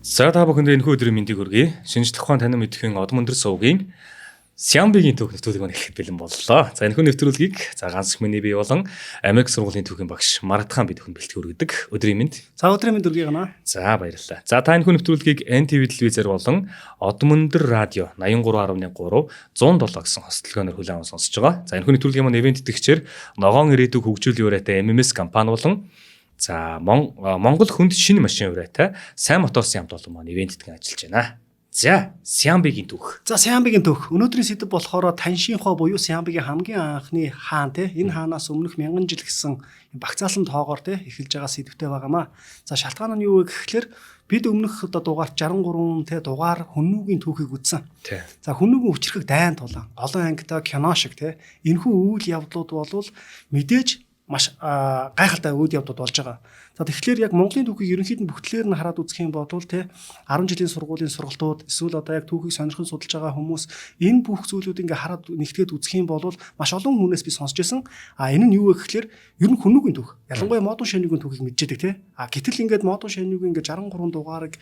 За, та бүхэнд энэхүү өдрийн мэндийг хүргэе. Шинжлэх ухаан танин мэдэхийн одом өндөр сувгийн Сямбигийн түүх нэвтрүүлэг маань эхлэхэд бэлэн боллоо. За, энэхүү нэвтрүүлгийг за ганц их миний бие болон Америк сургуулийн түүхийн багш Маратхан бид бүхэн бэлтгэл хүргэдэг. Өдрийн мэнд. За, өдрийн мэнд хүргэе гана. За, баярлалаа. За, та энэхүү нэвтрүүлгийг NTV телевизээр болон Одом өндөр радио 83.3 107 гэсэн хослогооноор хүлээн аван сонсож байгаа. За, энэхүү нэвтрүүлгийн маань ивээн тэтгэгчээр Ногоон ирээдүйг хөгжүүлийн ураатай MMS компани болон за Монгол хүнд шинэ машин ураатай Сайн Моторсын хамт олон маань ивээн тэтгэн ажиллаж байна. За, Сямбигийн түүх. За, Сямбигийн түүх. Өнөөдрийн сэдэв болохоор Таншинхо буюу Сямбигийн хамгийн анхны хаан те. Энэ хаанаас өмнөх мянган жил гэсэн багцаалан тоогоор те эхэлж байгаа сэдвтэй байгаамаа. За, шалтгаан нь юу вэ гэхлээр бид өмнөх одоо дугаарт 63 те дугаар хүннүүгийн түүхийг үзсэн. За, хүннүүгийн хүчрхэг дайн тулаан, олон ангитай кино шиг те. Энэхүү үйл явдлууд болвол мэдээж маш гайхалтай үйл явдлууд болж байгаа. За, тэгэхээр яг Монголын түүхийг ерөнхийд нь бүгдлээр нь хараад үзэх юм бол те 10 жилийн сургуулийн сургалтууд эсвэл одоо яг түүхийг сонирхон судалж байгаа хүмүүс энэ бүх зүйлүүд ингээ хараад нэгтгээд үзэх юм бол маш олон хүнээс би сонсч байсан. А энэ нь юу вэ гэхлээр ер нь хүннүгийн түүх. Ялангуяа модон шэнүүгийн түүхийг мэдчихэдэг те. А гэтэл ингээд модон шэнүүгийн ингээ 63 дугаарыг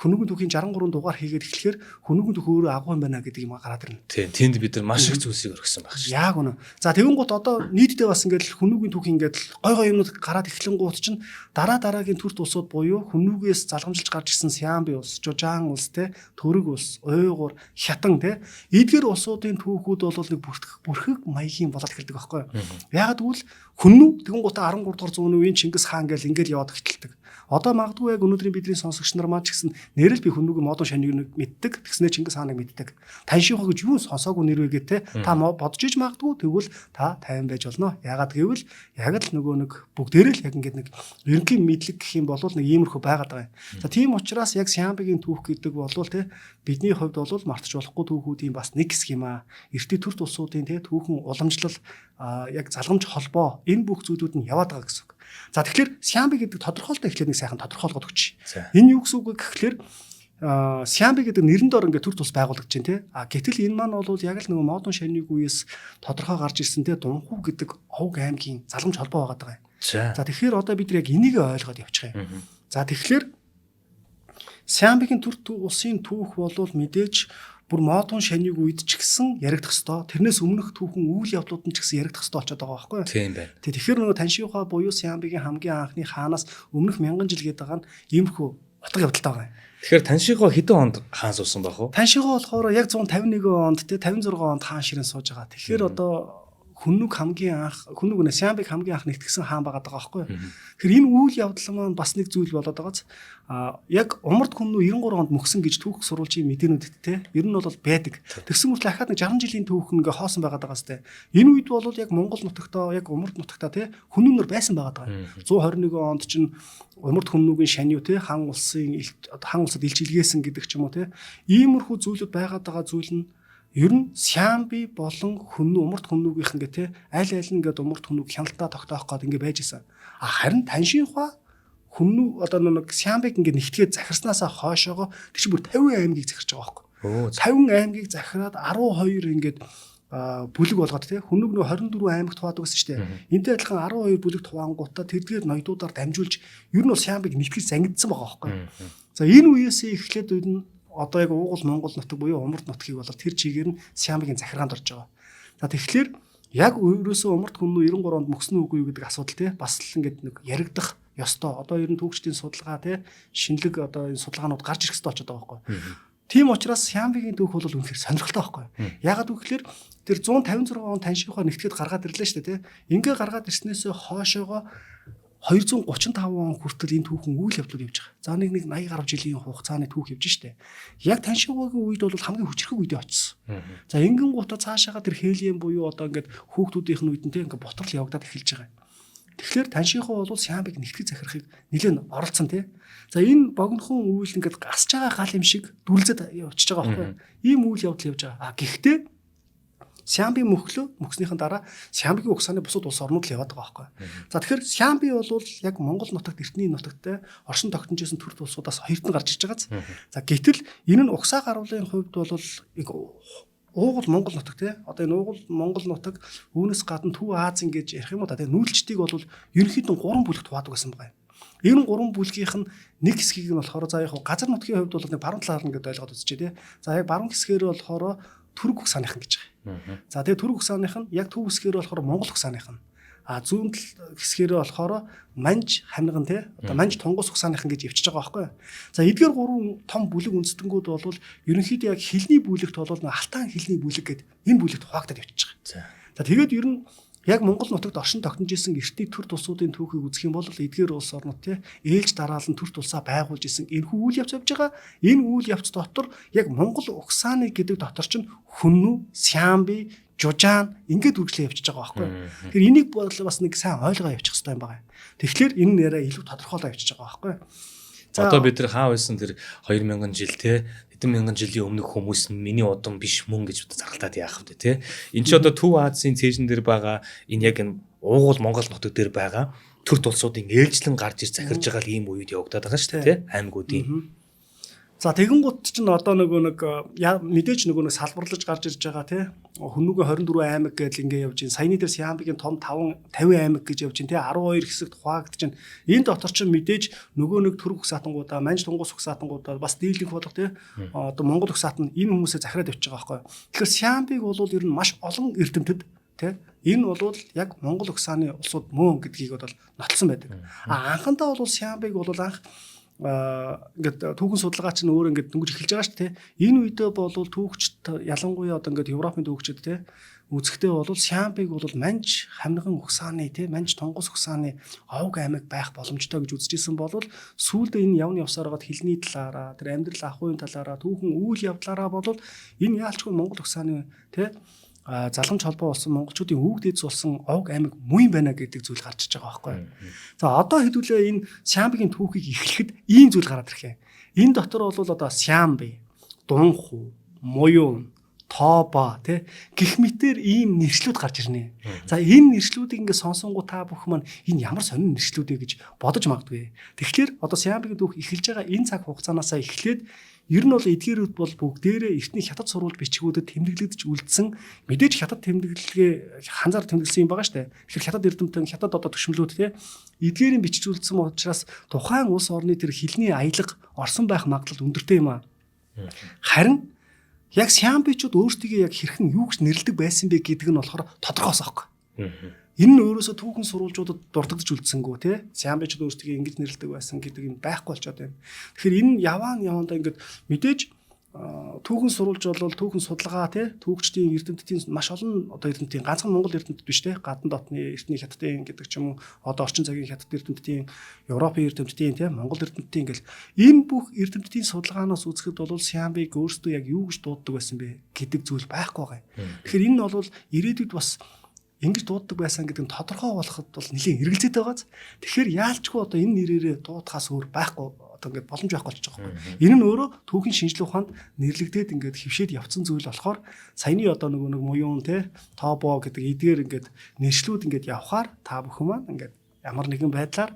хүннүгийн түүхийн 63 дугаар хийгээд эхлэхээр хүннүгийн түүх өөрөө агуу юм байна гэдэг юм гараад ирнэ. Тийм, тэнд бид нар маш их зүйлсийг өргөсөн байх шүү. Яг үнэ. За, тэгэн гут одоо нийтдээ бас ингээд хүннүгийн түүх ингээд гой гой юмнууд гараад эхлэн гут чинь дараа дараагийн төрт улсууд буюу хүннүгээс залгамжилж гарч ирсэн Сиамби улс, Жужаан улс те, Төрөг улс, Уйгур, Хятан те эдгээр улсуудын түүхүүд бол нэг бүрхэг маягийн болоод эхэлдэг байхгүй юу? Яагаад гэвэл хүннү тэгэн гутаа 13 дугаар зууны үеийн Чингис хаан гэл ингээл яваад эхэлдэг. Одоо магадгүй яг өнөөдрийн бидний сонсогч нар маань ч гэсэн нэрэл би хүннүгийн модон шаныг мэддэг. Тэгснээр Чингис хааныг мэддэг. Таншихо гэж юу сонсоогүй нэр вэ гэ те. Та бодож иж магадгүй, тэгвэл та тайван байж болно. Яагаад гэвэл яг л нөгөө нэг бүгдээрээ л яг ингээд нэг ерөнхий мэдлэг гэх юм бол нэг иймэрхүү байгаад байгаа юм. За, тийм учраас яг Сямбигийн түүх гэдэг бол те бидний хувьд бол мартаж болохгүй түүхүүдийн бас нэг хэсэг юм аа. Эртний төрт улсуудын те түүхэн уламжлал, яг залгамж холбоо энэ бүх зүйлүүд нь яваад байгаа гэсэн үг. За, тэгэхээр Сямби гэдэг тодорхойлолтоо эхлээд нэг сайхан тодорхойлгоод өгч. Энэ юу гэсэн үг вэ гэхлээр Сямби гэдэг нэрэн дор ингээд төр тус байгуулагдаж байна те. А гэтэл энэ маань бол яг л нөгөө модон шаныг үеэс тодорхой гарч ирсэн те Дунху гэдэг овг аймгийн залгамж холбоо байгаа даа. За, тэгэхээр одоо бид яг энийг ойлгоод явчих юм. За, тэгэхээр Сямбигийн төр улсын түүх бол мэдээж бүр модон шаныг үед ч гэсэн яригдах хэвээр, тэрнээс өмнөх түүхэн үйл явдлууд нь ч гэсэн яригдах хэвээр болчиход байгаа байхгүй юу? Тийм байна. Тэгэхээр нөгөө Таншихуа буюу Сямбигийн хамгийн анхны хаанаас өмнөх мянган жил гэдэг байгаа нь иймэрхүү утга явдалтай байгаа юм. Тэгэхээр Таншихуа хэдэн онд хаан суусан байх вэ? Таншихуа болохоор яг 151 онд те 56 онд хаан ширэн сууж байгаа. Тэгэхээр одоо хүннүг хамгийн анх хүннүг нэ Сямбиг хамгийн анх нэгтгсэн хаан байгаа даа байхгүй юу? Тэгэхээр энэ үйл явдал маань бас нэг зүйл болоод байгааз а яг умард хүннү 93 онд мөхсөн гэж түүх сурвалжийн мэдээнүүдэд те ер нь бол байдаг. Тэгсэн мөртлөө ахаад нэг 60 жилийн түүх ингээ хоосон байгаа даа сте. Энэ үед бол яг Монгол нутагтаа, яг умард нутагтаа те хүннүнөр байсан байгаа даа. 121 онд чинь умард хүннүгийн шаниу те хан улсын хан улсад илч илгээсэн гэдэг ч юм уу те. Иймэрхүү зүйлүүд байгаад байгаа зүйл нь ер нь Сямби болон хүннү умард хүннүгийнх ингээ те аль аль нь ингээд умард хүннүг хяналтаа тогтоох гээд ингээ байж исэн. А харин Таншинхуа хүннү одоо нэг Сямбиг ингээ нэгтгээд захирснаасаа хойшоогоо тэр чинь бүр 50 аймгийг захирч байгаа байхгүй. 50 аймгийг захираад 12 ингээд бүлэг болгоод те хүннүг нөө 24 аймагт хуваадаг гэсэн шүү дээ. Энтэй адилхан 12 бүлэг хуваангуудаа тэрдгээр ноёдуудаар дамжуулж ер нь бол Сямбиг нэгтгэж зангидсан байгаа байхгүй. За, энэ үеэсээ эхлээд үед нь одоо яг уугуул Монгол нутаг буюу умард нутгийг бол тэр чигээр нь Сямбигийн захиргаанд орж байгаа. За, тэгэхээр яг өөрөөсөө умард хүн 93 онд мөксөн үгүй юу гэдэг асуудал те бас л ингээд нэг яригдах ёстой. Одоо ер нь түүхчдийн судалгаа те шинэлэг одоо энэ судалгаанууд гарч ирэх ёстой болчиход байгаа байхгүй. Тийм учраас Сямбигийн түүх бол үнэхээр сонирхолтой байхгүй. Яагаад гэвэл тэр 156 он Таншихуа нэгтгэхэд гаргаад ирлээ шүү дээ те. Ингээ гаргаад ирснээсээ хойшоогоо 235 он хүртэл энэ түүхэн үйл явдлууд явж байгаа. За, нэг 80 гаруй жилийн хугацааны түүх явж штэ. Яг Таншигуагийн үед бол хамгийн хүчрхэг үедээ очсон. За, ингэн гутаа цаашаага тэр хээлийн буюу одоо ингээд хүүхдүүдийнх нь үед нь те ингээд бутрал явагдаад эхэлж байгаа юм. Тэгэхээр Таншихуа бол Сямбиг нэгтгэж захирахыг нэлээд оролцсон те. За, энэ богинохон үйл ингээд гасж байгаа гал юм шиг дүрлзэд явчихж байгаа байхгүй юу? Ийм үйл явдал явж байгаа. А гэхдээ Сямби мөхлөө, мөхснийхэн дараа Сямбигийн угсааны бусад улс орнууд л яваад байгаа байхгүй. За, тэгэхээр Сямби бол яг Монгол нутагт эртний нутагт оршин тогтнож исэн төрт улсуудаас хоёрт нь гарч ирж байгааз. За, гэтэл энэ нь угсаа гаруулын хувьд бол яг уугуул Монгол нутаг те одоо энэ уугуул Монгол нутаг үүнээс гадна Төв Азийн гэж ярих юм уу та те нүүдэлчдийг бол ерөнхийдөө гурван бүлэгт хуваадаг байсан байгаа юм. Энэ гурван бүлгийнх нь нэг хэсгийг нь болохоор за яг газар нутгийн хувьд бол нэг баруун талаар нь ингээд ойлгоод үзчихье тий. За яг баруун хэсгээр болохоор Түрк угсааных нь гэж байгаа. За тэгээ Түрк угсааных нь яг төв хэсгээр болохоор Монгол угсааных нь. А зүүн хэсгээрээ болохоор Манж хамнаган тий одоо Манж Тунгус угсааных нь гэж явчихж байгаа байхгүй. За эдгээр гурван том бүлэг үндэстэнгүүд бол ерөнхийдөө яг хилний бүлэгт бол алтан хилний бүлэг гэдэг энэ бүлэгт хуваагдаад явчихж байгаа. За тэгээд ер нь яг Монгол нутагт оршин тогтнож исэн эртний төр тулсуудын түүхийг үзэх юм бол эдгээр улс орнууд тий ээлж дараалан төр тулсаа байгуулж исэн энэхүү үйл явц явж байгаа. Энэ үйл явц дотор яг Монгол угсааны гэдэг дотор чинь Хүннү, Сямби, Жужаан ингээд үргэлжлээ явчихж байгаа байхгүй. Тэгэхээр энийг бол бас нэг сайн ойлгоо явчих хэрэгтэй юм байна. Тэгэхээр энэ нэрээ илүү тодорхойлоо явчихж байгаа байхгүй. За одоо бид нар хаа байсан тэр 2000 жил те хэдэн мянган жилийн өмнөх хүмүүс нь миний удам биш мөн гэж заралтаад яах вэ те. Энд чи одоо Төв Азийн цээжин дээр байгаа энэ яг энэ уугуул Монгол нутаг дээр байгаа төр тулсуудын ээлжлэн гарч ир захирж байгаа л ийм үед явагдаад байгаа шүү дээ те аймагуудын. За тэгэн гут чинь одоо нөгөө нэг мэдээж нөгөө нэг салбарлаж гарч ирж байгаа тий Хүннүгийн 24 аймаг гэдэл ингээ явж байна. Саяны дээр Сямбигийн том 5 50 аймаг гэж явж байна тий 12 хэсэгт хуваагдаж байна. Энэ дотор чинь мэдээж нөгөө нэг түрк угсаатангуудаа, Манж Тунгус угсаатангуудаа бас дийлэнх болох тий одоо Монгол угсаатан энэ хүмүүсээ захираад явж байгаа байхгүй. Тэгэхээр Сямбиг бол ер нь маш олон эрдэмтэд тий энэ бол яг Монгол угсааны улсууд мөн гэдгийг бол нотолсон байдаг. А анхандаа бол Сямбиг бол анх ингээд түүхэн судалгаа чинь өөр ингээд дөнгөж эхэлж байгаа шүү дээ. Энэ үедээ бол түүхчд ялангуяа одоо ингээд Европын түүхчд те үзэхдээ бол Сямбиг бол Манж хамнаган угсааны те Манж Тунгус угсааны овг аймаг байх боломжтой гэж үзэж исэн бол сүүлдээ энэ явны явсаар байгаад хилний талаараа тэр амьдрал ахуйн талаараа түүхэн үйл явдлаараа бол энэ яалчгүй Монгол угсааны те залгамж холбоо болсон монголчуудын өвөг дээдс болсон овг аймаг муу юм байна гэдэг зүйл гарч иж байгаа байхгүй. За одоо хэдүүлээ энэ Сямбигийн түүхийг эхлэхэд ийм зүйл гараад ирэх юм. Энэ дотор бол одоо Сямби, Дунху, Муюн, Тобо тий гих мэтэр ийм нэршлүүд гарч ирнэ. За энэ нэршлүүдийг ингээд сонсонгуу та бүхэн маань энэ ямар сонин нэршлүүд вэ гэж бодож магадгүй. Тэгэхээр одоо Сямбигийн түүх эхэлж байгаа энэ цаг хугацаанаасаа эхлээд ер нь бол эдгээрүүд бол бүгдээрээ эртний хятад сурвалж бичгүүдэд тэмдэглэгдэж үлдсэн мэдээж хятад тэмдэглэгээ ханзаар тэмдэглэсэн юм байгаа шүү дээ. Тэгэхээр хятад эрдэмтэн хятад одоо төшмөлүүд те эдгээрийн бичиж үлдсэн учраас тухайн улс орны тэр хилний аялга орсон байх магадлал өндөртэй юм аа. Харин яг сямбичууд өөрсдийгөө яг хэрхэн юу гэж нэрлэдэг байсан бэ гэдэг нь болохоор тодорхойс аахгүй. Энэ нь өөрөөсөө түүхэн сурвалжуудад дурддагч үлдсэнгүү тий. Сямбичууд өөрсдийгөө ингэж нэрлэдэг байсан гэдэг юм байхгүй болчиход байна. Тэгэхээр энэ яваан явандаа ингээд мэдээж түүхэн сурвалж бол түүхэн судалгаа тий түүхчдийн эрдэмтдийн маш олон одоо эрдэмтдийн ганцхан Монгол эрдэмтэд биш тий гадна дотны эртний хятадын гэдэг ч юм уу одоо орчин цагийн хятад эрдэмтдийн Европын эрдэмтдийн тий Монгол эрдэмтдийн гэл энэ бүх эрдэмтдийн судалгаанаас үзэхэд бол Сямбиг өөрсдөө яг юу гэж дууддаг байсан бэ гэдэг зүйл байхгүй байгаа юм. Тэгэхээр энэ нь бол ирээдүйд бас ингэж дууддаг байсан гэдэг нь тодорхой болоход бол нэлийн эргэлзээтэй байгааз. Тэгэхээр яалчгүй одоо энэ нэрээрээ дуудахаас өөр байхгүй одоо ингээд боломж байхгүй болчих жоох байхгүй. Энэ нь өөрөө түүхийн шинжилгээ ухаанд нэрлэгдээд ингээд хөвшөөд явцсан зүйл болохоор саяны одоо нөгөө нэг муюун те тобо гэдэг эдгээр ингээд нэршлүүд ингээд явхаар та бүхэн маань ингээд ямар нэгэн байдлаар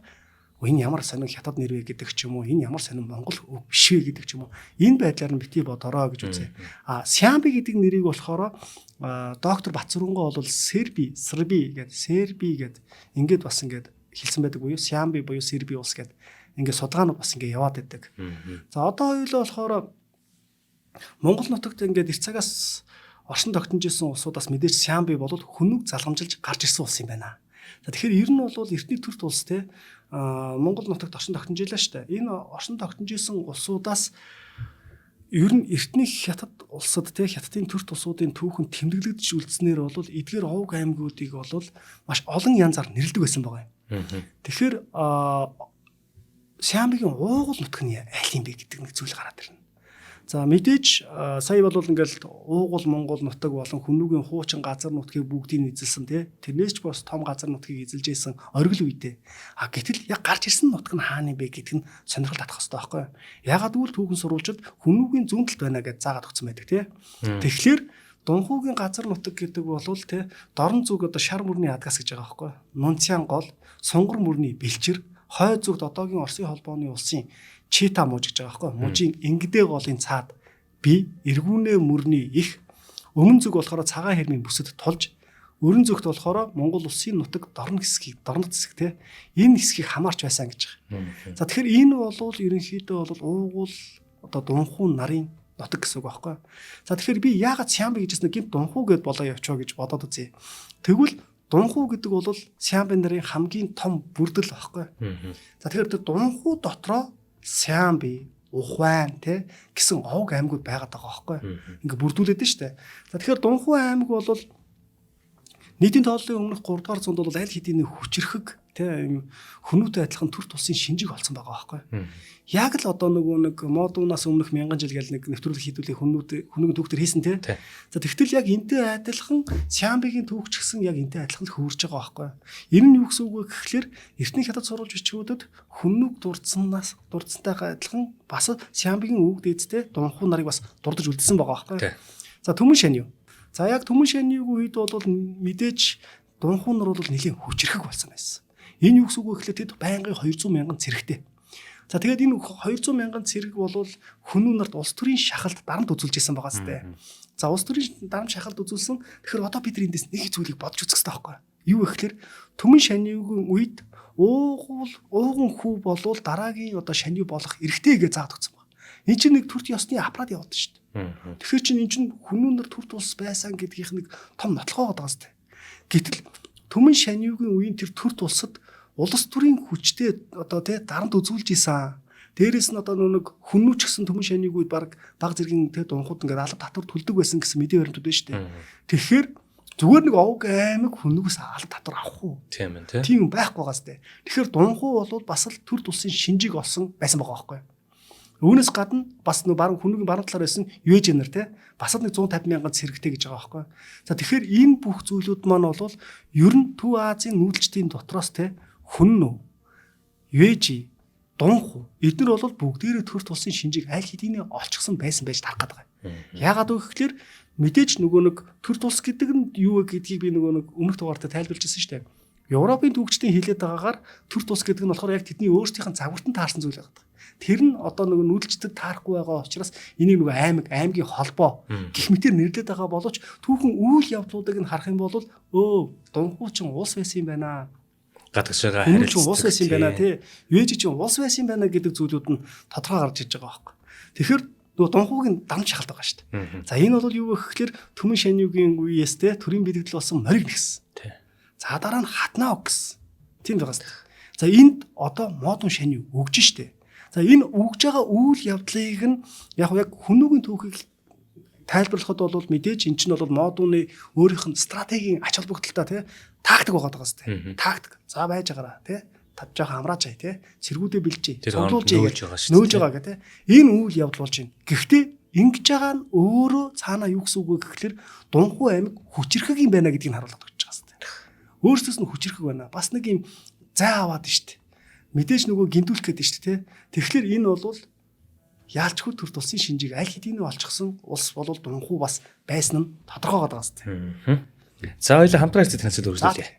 энэ ямар сонин хятад нэр вэ гэдэг ч юм уу энэ ямар сонин монгол үг биш вэ гэдэг ч юм уу энэ байдлаар нь бити бодороо гэж үзье. А Сямби гэдэг нэрийг болохоор доктор Батцүрэнго бол Серби, Срби гэдэг Серби гэдэг ингээд бас ингээд хэлсэн байдаг буюу Сямби буюу Серби улс гэдэг ингээд судалгаанууд бас ингээд яваад байдаг. За одоо хоёулаа болохоор Монгол нутагт ингээд эрт цагаас оршин тогтнож исэн улсуудаас мэдээж Сямби бол хүннүг залгамжилж гарч ирсэн улс юм байна. За тэгэхээр ер нь бол эртний төрт улс те Монгол нутагт оршин тогтнож илаа шүү дээ. Энэ оршин тогтнож исэн улсуудаас ер нь эртний хятад улсад те хятадын төрт улсуудын түүхэн тэмдэглэгдэж үлдснээр бол эдгээр овг аймагуудыг бол маш олон янзаар нэрлэдэг байсан байгаа юм. Тэгэхээр Сямбигийн уугуул нутг нь аль юм бэ гэдэг нэг зүйл гараад ирнэ. За мэдээж сая бол ингээл уугуул Монгол нутаг болон хүннүгийн хуучин газар нутгийг бүгдийг эзэлсэн тий. Тэрнээс ч бас том газар нутгийг эзэлж исэн оргил үедээ. А гэтэл яг гарч ирсэн нутаг нь хаана юм бэ гэдг нь сонирхол татах хэрэгтэй байхгүй юу? Ягаад гэвэл түүхэн сурвалжид хүннүгийн зүүн талд байна гэж заагаад өгсөн байдаг тий. Тэгэхээр Дунхуугийн газар нутаг гэдэг бол тий дорн зүг одоо шар мөрний адгас гэж байгаа байхгүй юу? Нунцян гол, сунгар мөрний бэлчэр, хой зүгт одоогийн Оросын холбооны улсын Чита мууж гэж байгаа байхгүй мужийн ингэдэ голын цаад би эргүүнээ мөрний их өмнө зүг болохоор цагаан хэрмийн бүсэд тулж Өрн зүгт болохоор Монгол улсын нутаг дорн хэсгийг, дорнод хэсэг те, энэ хэсгийг хамаарч байсан гэж байгаа. За тэгэхээр энэ болвол ерөнхийдөө бол уугуул одоо дунхуу нарын нутаг гэсэн үг байхгүй. За тэгэхээр би яагаад Сямби гэж хэлсэн, гинт дунхуу гэд болоо явчаа гэж бодоод үзье. Тэгвэл дунхуу гэдэг бол Сямби нарын хамгийн том бүрдэл байхгүй. За тэгэхээр тэр дунхуу дотроо Сямби, Ухван те гэсэн овг аймагуд байгаад байгаа байхгүй. Ингээ бүрдүүлээд нь штэ. За тэгэхээр дунхуу аймаг бол нийтийн тооллын өмнөх 3 дугаар зуунд бол аль хэдийн хүчрхэг те юм хүмүүтэй адилхан төр тусын шинжиг олцсон байгаа байхгүй. Яг л одоо нөгөө нэг модунаас өмнөх мянган жил гэл нэг нэвтрүүлэг хийдүүлээ хүмүүд хүмүүгийн түүхтэр хийсэн те. За тэгтэл яг энтэй адилхан Сямбигийн түүх ч гэсэн яг энтэй адилхан л хөвөрж байгаа байхгүй. Энэ нь юу гэсэн үг вэ гэхлээр эртний хятад сурвалж бичгүүдэд хүмүүг дурдсанаас дурдсантайгаа адилхан бас Сямбигийн үг дээдтэй дунхуу нарыг бас дурдж үлдсэн байгаа байхгүй. За түмэн шань юу? За яг түмэн шаньюг үед бол мэдээж дунхуу нар бол нэлийн хүчрхэг болсон байсан. Энэ юу гэсэн үг вэ гэхлээр тэд байнгын 200 мянган цэрэгтэй. За тэгээд энэ 200 мянган цэрэг бол хүмүүн нарт улс төрийн шахалт дарамт үзүүлж исэн байгаа сте. За улс төрийн дарамт шахалт үзүүлсэн. Тэгэхээр одоо бид эндээс нэг зүйлийг бодож үзэх хэрэгтэй байхгүй юу? Юу гэхлээр түмэн шаньюгийн үед уугуул ууган хүү болвол дараагийн одоо шанью болох эрхтэй гэж заадаг гэсэн байна. Энэ чинь нэг төрт ёсны аппарат явуулдаг шүү дээ. Тэгэхээр чинь энэ чинь хүмүүн нар төрт улс байсан гэдгийнх нэг том нотлохоо байгаа сте. Гэтэл түмэн шаньюгийн үеийн тэр төрт улсад улс төрийн хүчтэй одоо тий дарамт үзүүлж исэн. Дээрээс нь одоо нэг хүмүүч гэсэн түмэн шаньюг үед баг баг зэргийн тий дунхууд ингээд алба татвар төлдөг байсан гэсэн мэдээ баримтууд байна шүү дээ. Тэгэхээр зүгээр нэг овг аймаг хүмүүгээс алба татвар авах уу? Тийм ээ тий. Тийм юм байхгүй байгаас тий. Тэгэхээр дунхуу бол бас л төр тулсын шинжийг олсон байсан байгаа байхгүй. Үүнээс гадна бас нөө баруун хүмүүгийн баруун талаар байсан Юэжэнер те бас л нэг 150 мянган цэрэгтэй гэж байгаа байхгүй. За тэгэхээр энэ бүх зүйлүүд маань бол ер нь Төв Азийн нүүдэлчдийн дотроос те хүн нүү, Юэжи, дунху эднэр бол бүгдээрээ төр тулсын шинжийг аль хэдийн олчихсон байсан байж тарах гэдэг. Яагаад вэ гэхээр мэдээж нөгөө нэг төр тулс гэдэг нь юу вэ гэдгийг би нөгөө нэг өмнөх дугаартаа тайлбарлаж ирсэн шүү дээ. Европын түүхчдийн хэлээд байгаагаар төр тулс гэдэг нь болохоор яг тэдний өөрсдийнх нь загвартан таарсан зүйл байдаг. Тэр нь одоо нөгөө нүүдэлчдэд таарахгүй байгаа учраас энийг нөгөө аймаг, аймгийн холбоо гэх мэтэр нэрлэдэг байгаа боловч түүхэн үйл явдлуудыг нь харах юм бол дунхуу чин улс байсан юм байна. Гадагшаага харилцдаг улс байсан юм байна тий. Юэжи чин улс байсан юм байна гэдэг зүйлүүд нь тодорхой гарч иж байгаа байхгүй. Тэгэхээр нөгөө дунхуугийн дамж шахалт байгаа шүү дээ. За энэ бол юу вэ гэхээр түмэн шаньюгийн үеэс те төрийн бэлэгдэл болсон мориг нэгсэн. За дараа нь хатнаа гэсэн. Тийм байгаа шүү дээ. За энд одоо модон шанью өгж штэ. За энэ өгж байгаа үйл явдлыг нь яг хүмүүгийн түүхийг тайлбарлахад бол мэдээж эн чинь бол модууны өөрийнх нь стратегийн ач холбогдолтой тий тактик байгаа даа шүү дээ. Тактик. За байж байгаараа тий. Та жоохон амрааж ай тий. Цэргүүдээ бэлжээ. Цуглуулж нөөж байгаа гэх тий. Энэ үйл явдал болж байна. Гэхдээ ингэж байгаа нь өөрөө цаанаа юу гэсэн үг вэ гэхлээр дунхуу аймаг хүчирхэг юм байна гэдгийг харуулдаг гэж байгаа шүү дээ. Өөрсдөөс нь хүчирхэг байна. Бас нэг юм зай аваад шүү дээ. Мэдээж нөгөө гинтүүлэх гээд шүү дээ. Тэгэхээр энэ бол яалчгүй төр тулсын шинжийг аль хэдийн олчихсон улс болвол дунхуу бас байсан нь тодорхой байгаа юм. За хоёулаа хамтран ажиллах танилцуул үргэлжлүүлье.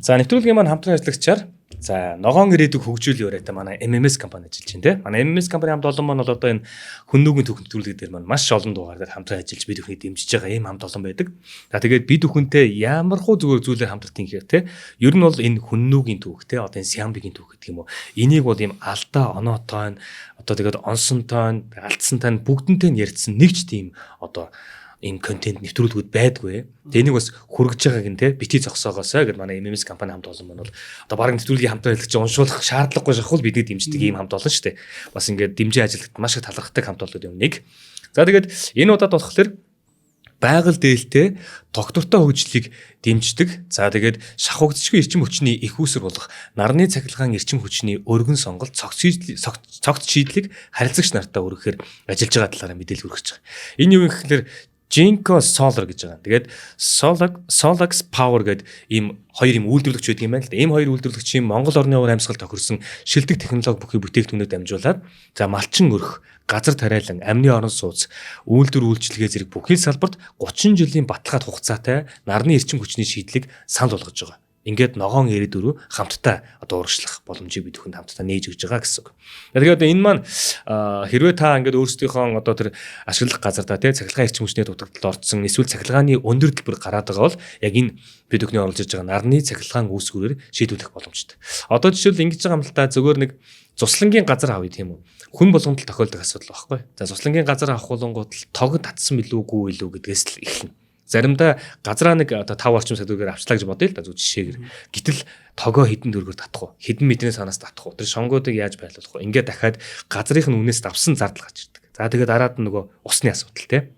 За нэвтрүүлгийн маань хамтран ажиллагчаар за ногоон ирээдүг хөгжүүлийн өрөөтэй манай MMS компани ажиллаж байна те. Манай MMS компани хамт олон маань бол одоо энэ хүннүүгийн түүх нэвтрүүлэг дээр маань маш олон дугаар дээр хамтран ажиллаж бид бүхнийг дэмжиж байгаа ийм хамт олон байдаг. За тэгээд бид бүхэнтэй ямар хуу зүгээр зүйлээр хамтарт юм гэхээр те. Ер нь бол энэ хүннүүгийн түүх те. Одоо энэ Сямбигийн түүх гэдэг юм уу. Энийг бол ийм алдаа оноотой одоо тэгээд онсонтой алдсантай бүгдэнтэй нь ярьдсан нэг ч тийм одоо ийм контент нэвтрүүлгүүд байдгүй. Тэгээ энийг бас хүргэж байгааг нь те бити зогсоогоосой гэд манай MMS компани хамт олон маань бол одоо баг нэвтрүүлгийн хамт ажиллагч уншуулах шаардлагагүй шахвал бидний дэмждэг ийм хамт олон шүү дээ. Бас ингээд дэмжин ажилтнад маш их талархдаг хамт олонууд юм нэг. За тэгээд энэ удаад болохоор байгаль дээлтэй тогтвортой хөгжлийг дэмждэг. За тэгээд шахуугдчихгүй эрчим хүчний их үүсвэр болох нарны цахилгаан эрчим хүчний өргөн сонголт цогц шийдлийг харилцагч нартаа өргөхээр ажиллаж байгаа талаараа мэдээлэл хүргэж байгаа. Энэ юу юм гэхээр Jinko Solar гэж байгаа. Тэгээд Solax Power гэдэг ийм хоёр юм үйлдвэрлэгч байдаг юм байна л да. Ийм хоёр үйлдвэрлэгчийн Монгол орны уур амьсгал тохирсон шилдэг технологи бүхий бүтээгдэхүүнүүд дамжуулаад за малчин өрх, газар тариалан, амны орон сууц, үйлдвэр үйлчилгээ зэрэг бүхий салбарт 30 жилийн баталгаад хугацаатай нарны эрчим хүчний шийдлийг санал болгож байгаа. Ингээд ногоон ирээдүй рүү хамтдаа одоо урагшлах боломжийг бид бүхэнд хамтдаа нээж өгч байгаа гэсэн үг. Тэгэхээр одоо энэ маань хэрвээ та ингээд өөрсдийнхөө одоо тэр ашиглах газардаа тий цахилгаан эрчим хүчний дутагдалд орцсон эсвэл цахилгааны өндөр төлбөр гараад байгаа бол яг энэ бид бүхний оруулж ирж байгаа нарны цахилгаан үүсгүүрээр шийдвэрлэх боломжтой. Одоо жишээл ингэж байгаа юм л та зүгээр нэг зуслангийн газар авъя тийм үү. Хүн болгонд л тохиолдох асуудал байхгүй. За зуслангийн газар авах болонгууд л тог татсан билүү гүү илүү гэдгээс л эхэлнэ. Заримдаа газраа нэг одоо 5 орчим сая төгрөгөөр авчлаа гэж бодъё л да зүг жишээгээр. Гэтэл тогоо хэдэн төгрөгөөр татах уу? Хэдэн метрийн санаас татах уу? Тэр шонгоодыг яаж байлуулах вэ? Ингээд дахиад газрынх нь үнээс давсан зардал гарч ирдэг. За тэгээд дараад нь нөгөө усны асуудал те.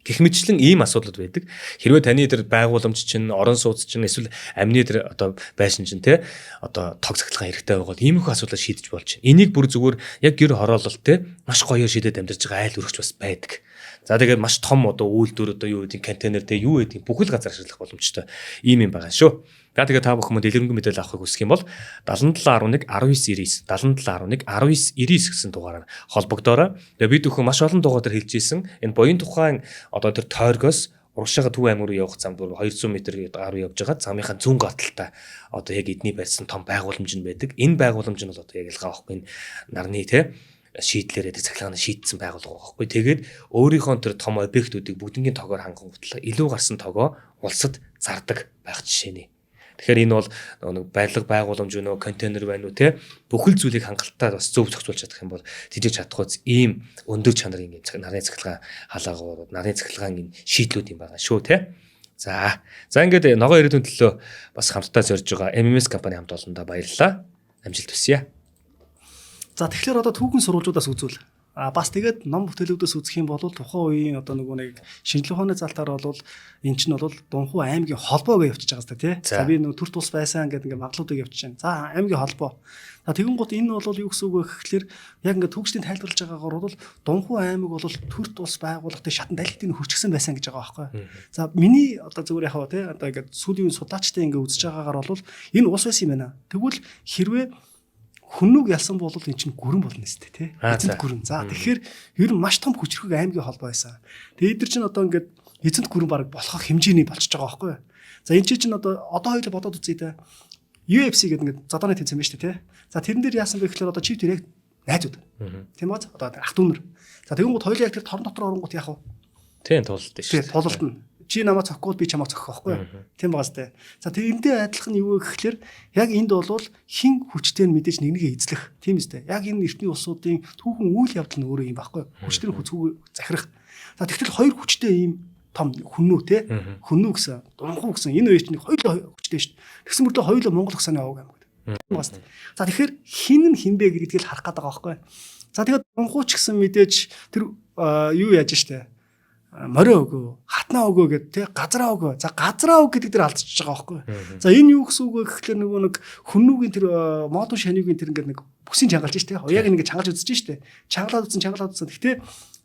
Гэх мэтчлэн ийм асуудлууд байдаг. Хэрвээ таны тэр байгууламж чинь, орон сууц чинь эсвэл амны тэр одоо байшин чинь те одоо тог цахилгаан хэрэгтэй байгаа бол иймэрхүү асуудлаа шийдэж болж байна. Энийг бүр зүгээр яг гэр хороолол те маш гоёор шийдээд амьдарч байгаа айл өргөч бас байдаг. За тэгээд маш том одоо үйлдвэр одоо юу гэдэг контейнер те юу гэдэг бүхэл газар ашиглах боломжтой ийм юм байгаа шүү. За тэгээд та бүхэн дэлгэрэнгүй мэдээлэл авахыг хүсэх юм бол 7711 1999 7711 1999 гэсэн дугаараар холбогдоорой. Тэгээд бид бүхэн маш олон дугаар дээр хэлж ирсэн. Энэ буян тухайн одоо тэр тойргоос урагшаага Төв аймаг руу явах замд 200 м гаруй явж байгаа замынхаа зүүн гол талдаа одоо яг эдний барьсан том байгууламж нь байдаг. Энэ байгууламж нь бол одоо яг ялгаа авахгүй энэ нарны те шийдлээрээ тэр цахилгааны шийдсэн байгууллага байхгүй. Тэгээд өөрийнхөө тэр том объектуудыг бүгднгийн тогоор хангангутлаа илүү гарсан тогоо улсад зардаг байх жишээ нэ. Тэгэхээр энэ бол нэг барилга байгууламж өнөө контейнер байна уу те бүхэл зүйлийг хангалттай бас зөв зохицуулж чадах юм бол тэжээж чадах үз ийм өндөр чанарын юм нарны цахилгаан халаагууд, нарны цахилгаан энэ шийдлүүд юм байгаа шүү те. За. За ингээд ногоон ирээдүйн төлөө бас хамтдаа зорж байгаа MMS компани хамт олондоо баярлалаа. Амжилт хүсье. За тэгэхээр одоо түүхэн сурвалжуудаас үзвэл бас тэгээд ном бүтээлүүдээс үзэх юм бол тухайн үеийн одоо нөгөө нэг шинжлэх ухааны залтаар бол эн чинь бол Дунхуу аймгийн холбоо гэж явчихж байгаа зү тий. За би нөгөө төрт улс байсан гэдэг ингээ маглуудыг явчихж байна. За аймгийн холбоо. За тэгэн гут энэ бол юу гэсэн үг вэ гэхлээр яг ингээ төгсдийн тайлбарлаж байгаагаар бол Дунхуу аймаг бол төрт улс байгууллагын шатан далилтыг хөрчгсөн байсан гэж байгаа байхгүй. За миний одоо зүгээр яхаа тий одоо ингээ сүүлийн үеийн судлаачтай ингээ үзэж байгаагаар бол энэ улс байсан юм байна. Тэгвэл хэрвээ хүннүг ялсан бол эн чинь гүрэн болно нэстэ тий. Эзэнт гүрэн. За тэгэхээр ер нь маш том хүчрхэг аймгийн холбоо байсан. Тэгээ эдгээр чинь одоо ингээд эзэнт гүрэн баг болох хэмжээний болчихж байгаа байхгүй юу. За энэ чинь одоо хоёулаа бодоод үзье дээ. UFC гэдэг ингээд зодооны тэмцээн байна шүү дээ тий. За тэрэн дээр яасан бэ гэхээр одоо чив тэр яг найзууд. Тийм үү? Одоо ах дүүнер. За тэгэн гут хоёулаа яг тэр торон дотор оронгууд яах вэ? Тийм тулалдсан шүү. Тийм тулалдана. Чи намайг цохихгүй би чамайг цохих байхгүй юу? Тийм байгаа сте. За тэр эндээ адилхан нь юу вэ гэхлээр яг энд бол хин хүчтэй нь мэдээж нэг нэгэ эзлэх. Тийм үстэй. Яг энэ эртний улсуудын түүхэн үйл явдал нь өөрөө юм байхгүй юу? Хүчтэй хүчгүй захирах. За тэгтэл хоёр хүчтэй ийм том хүннүү те. Хүннүү гэсэн, дунхуу гэсэн энэ хоёр чинь хоёулаа хүчтэй шүү дээ. Тэгсэн мөртлөө хоёулаа Монгол хөсөний овог аймаг. Тийм байгаа сте. За тэгэхээр хин нь хин бэ гэдгийг л харах гээд байгаа байхгүй юу? За тэгээд дунхуу ч гэсэн мэдээж тэр юу яаж штэ морио өгөө, хатнаа өгөө гэд тий газраа өгөө. За газраа өг гэдэг дээр алдчихж байгаа байхгүй. За энэ юу гэсэн үг вэ гэхлээр нөгөө нэг хүннүүгийн тэр модун шанигийн тэр ингээд нэг бүсийн чангалж штэ. Яг ингээд чангалж үзэж штэ. Чангалаад үзсэн, чангалаад үзсэн. Гэхдээ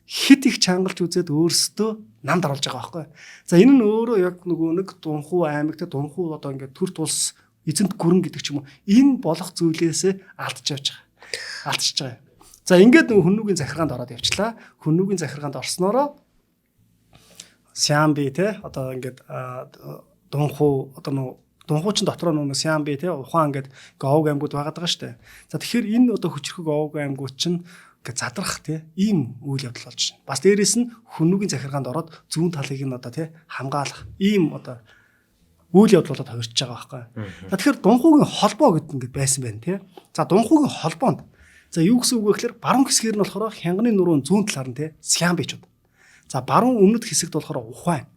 хит их чангалж үзээд өөрсдөө нам даруулж байгаа байхгүй. За энэ нь өөрөө яг нөгөө нэг Дунхуу аймагт Дунхуу одоо ингээд төр тулс эзэнт гүрэн гэдэг ч юм уу. Энэ болох зүйлээсээ алдчихж явж байгаа. Алдчихж байгаа. За ингээд нөгөө хүннүүгийн захиргаанд ороод явчлаа. Хүннүүгийн захиргаанд орсноороо Сиамби те одоо ингээд дунхуу одоо нөө дунхуу чин дотроо нөө Сиамби те ухаан ингээд овг аймагуд байгаад байгаа штэ. За тэгэхээр энэ одоо хүчрхэг овг аймагуд чинь ингээд задрах те ийм үйл явдал болж байна. Бас дээрэс нь хүннүгийн захиргаанд ороод зүүн талыг нь одоо те хамгаалах ийм одоо үйл явдал болоод хувирч байгаа байхгүй. За тэгэхээр дунхуугийн холбоо гэдэг ингээд байсан байна те. За дунхуугийн холбоонд за юу гэсэн үг вэ гэхээр баруун хэсгээр нь болохоор хянганы нуруун зүүн талаар нь те Сиамбичуд. За баруун өмнөд хэсэгт болохоор Ухаан.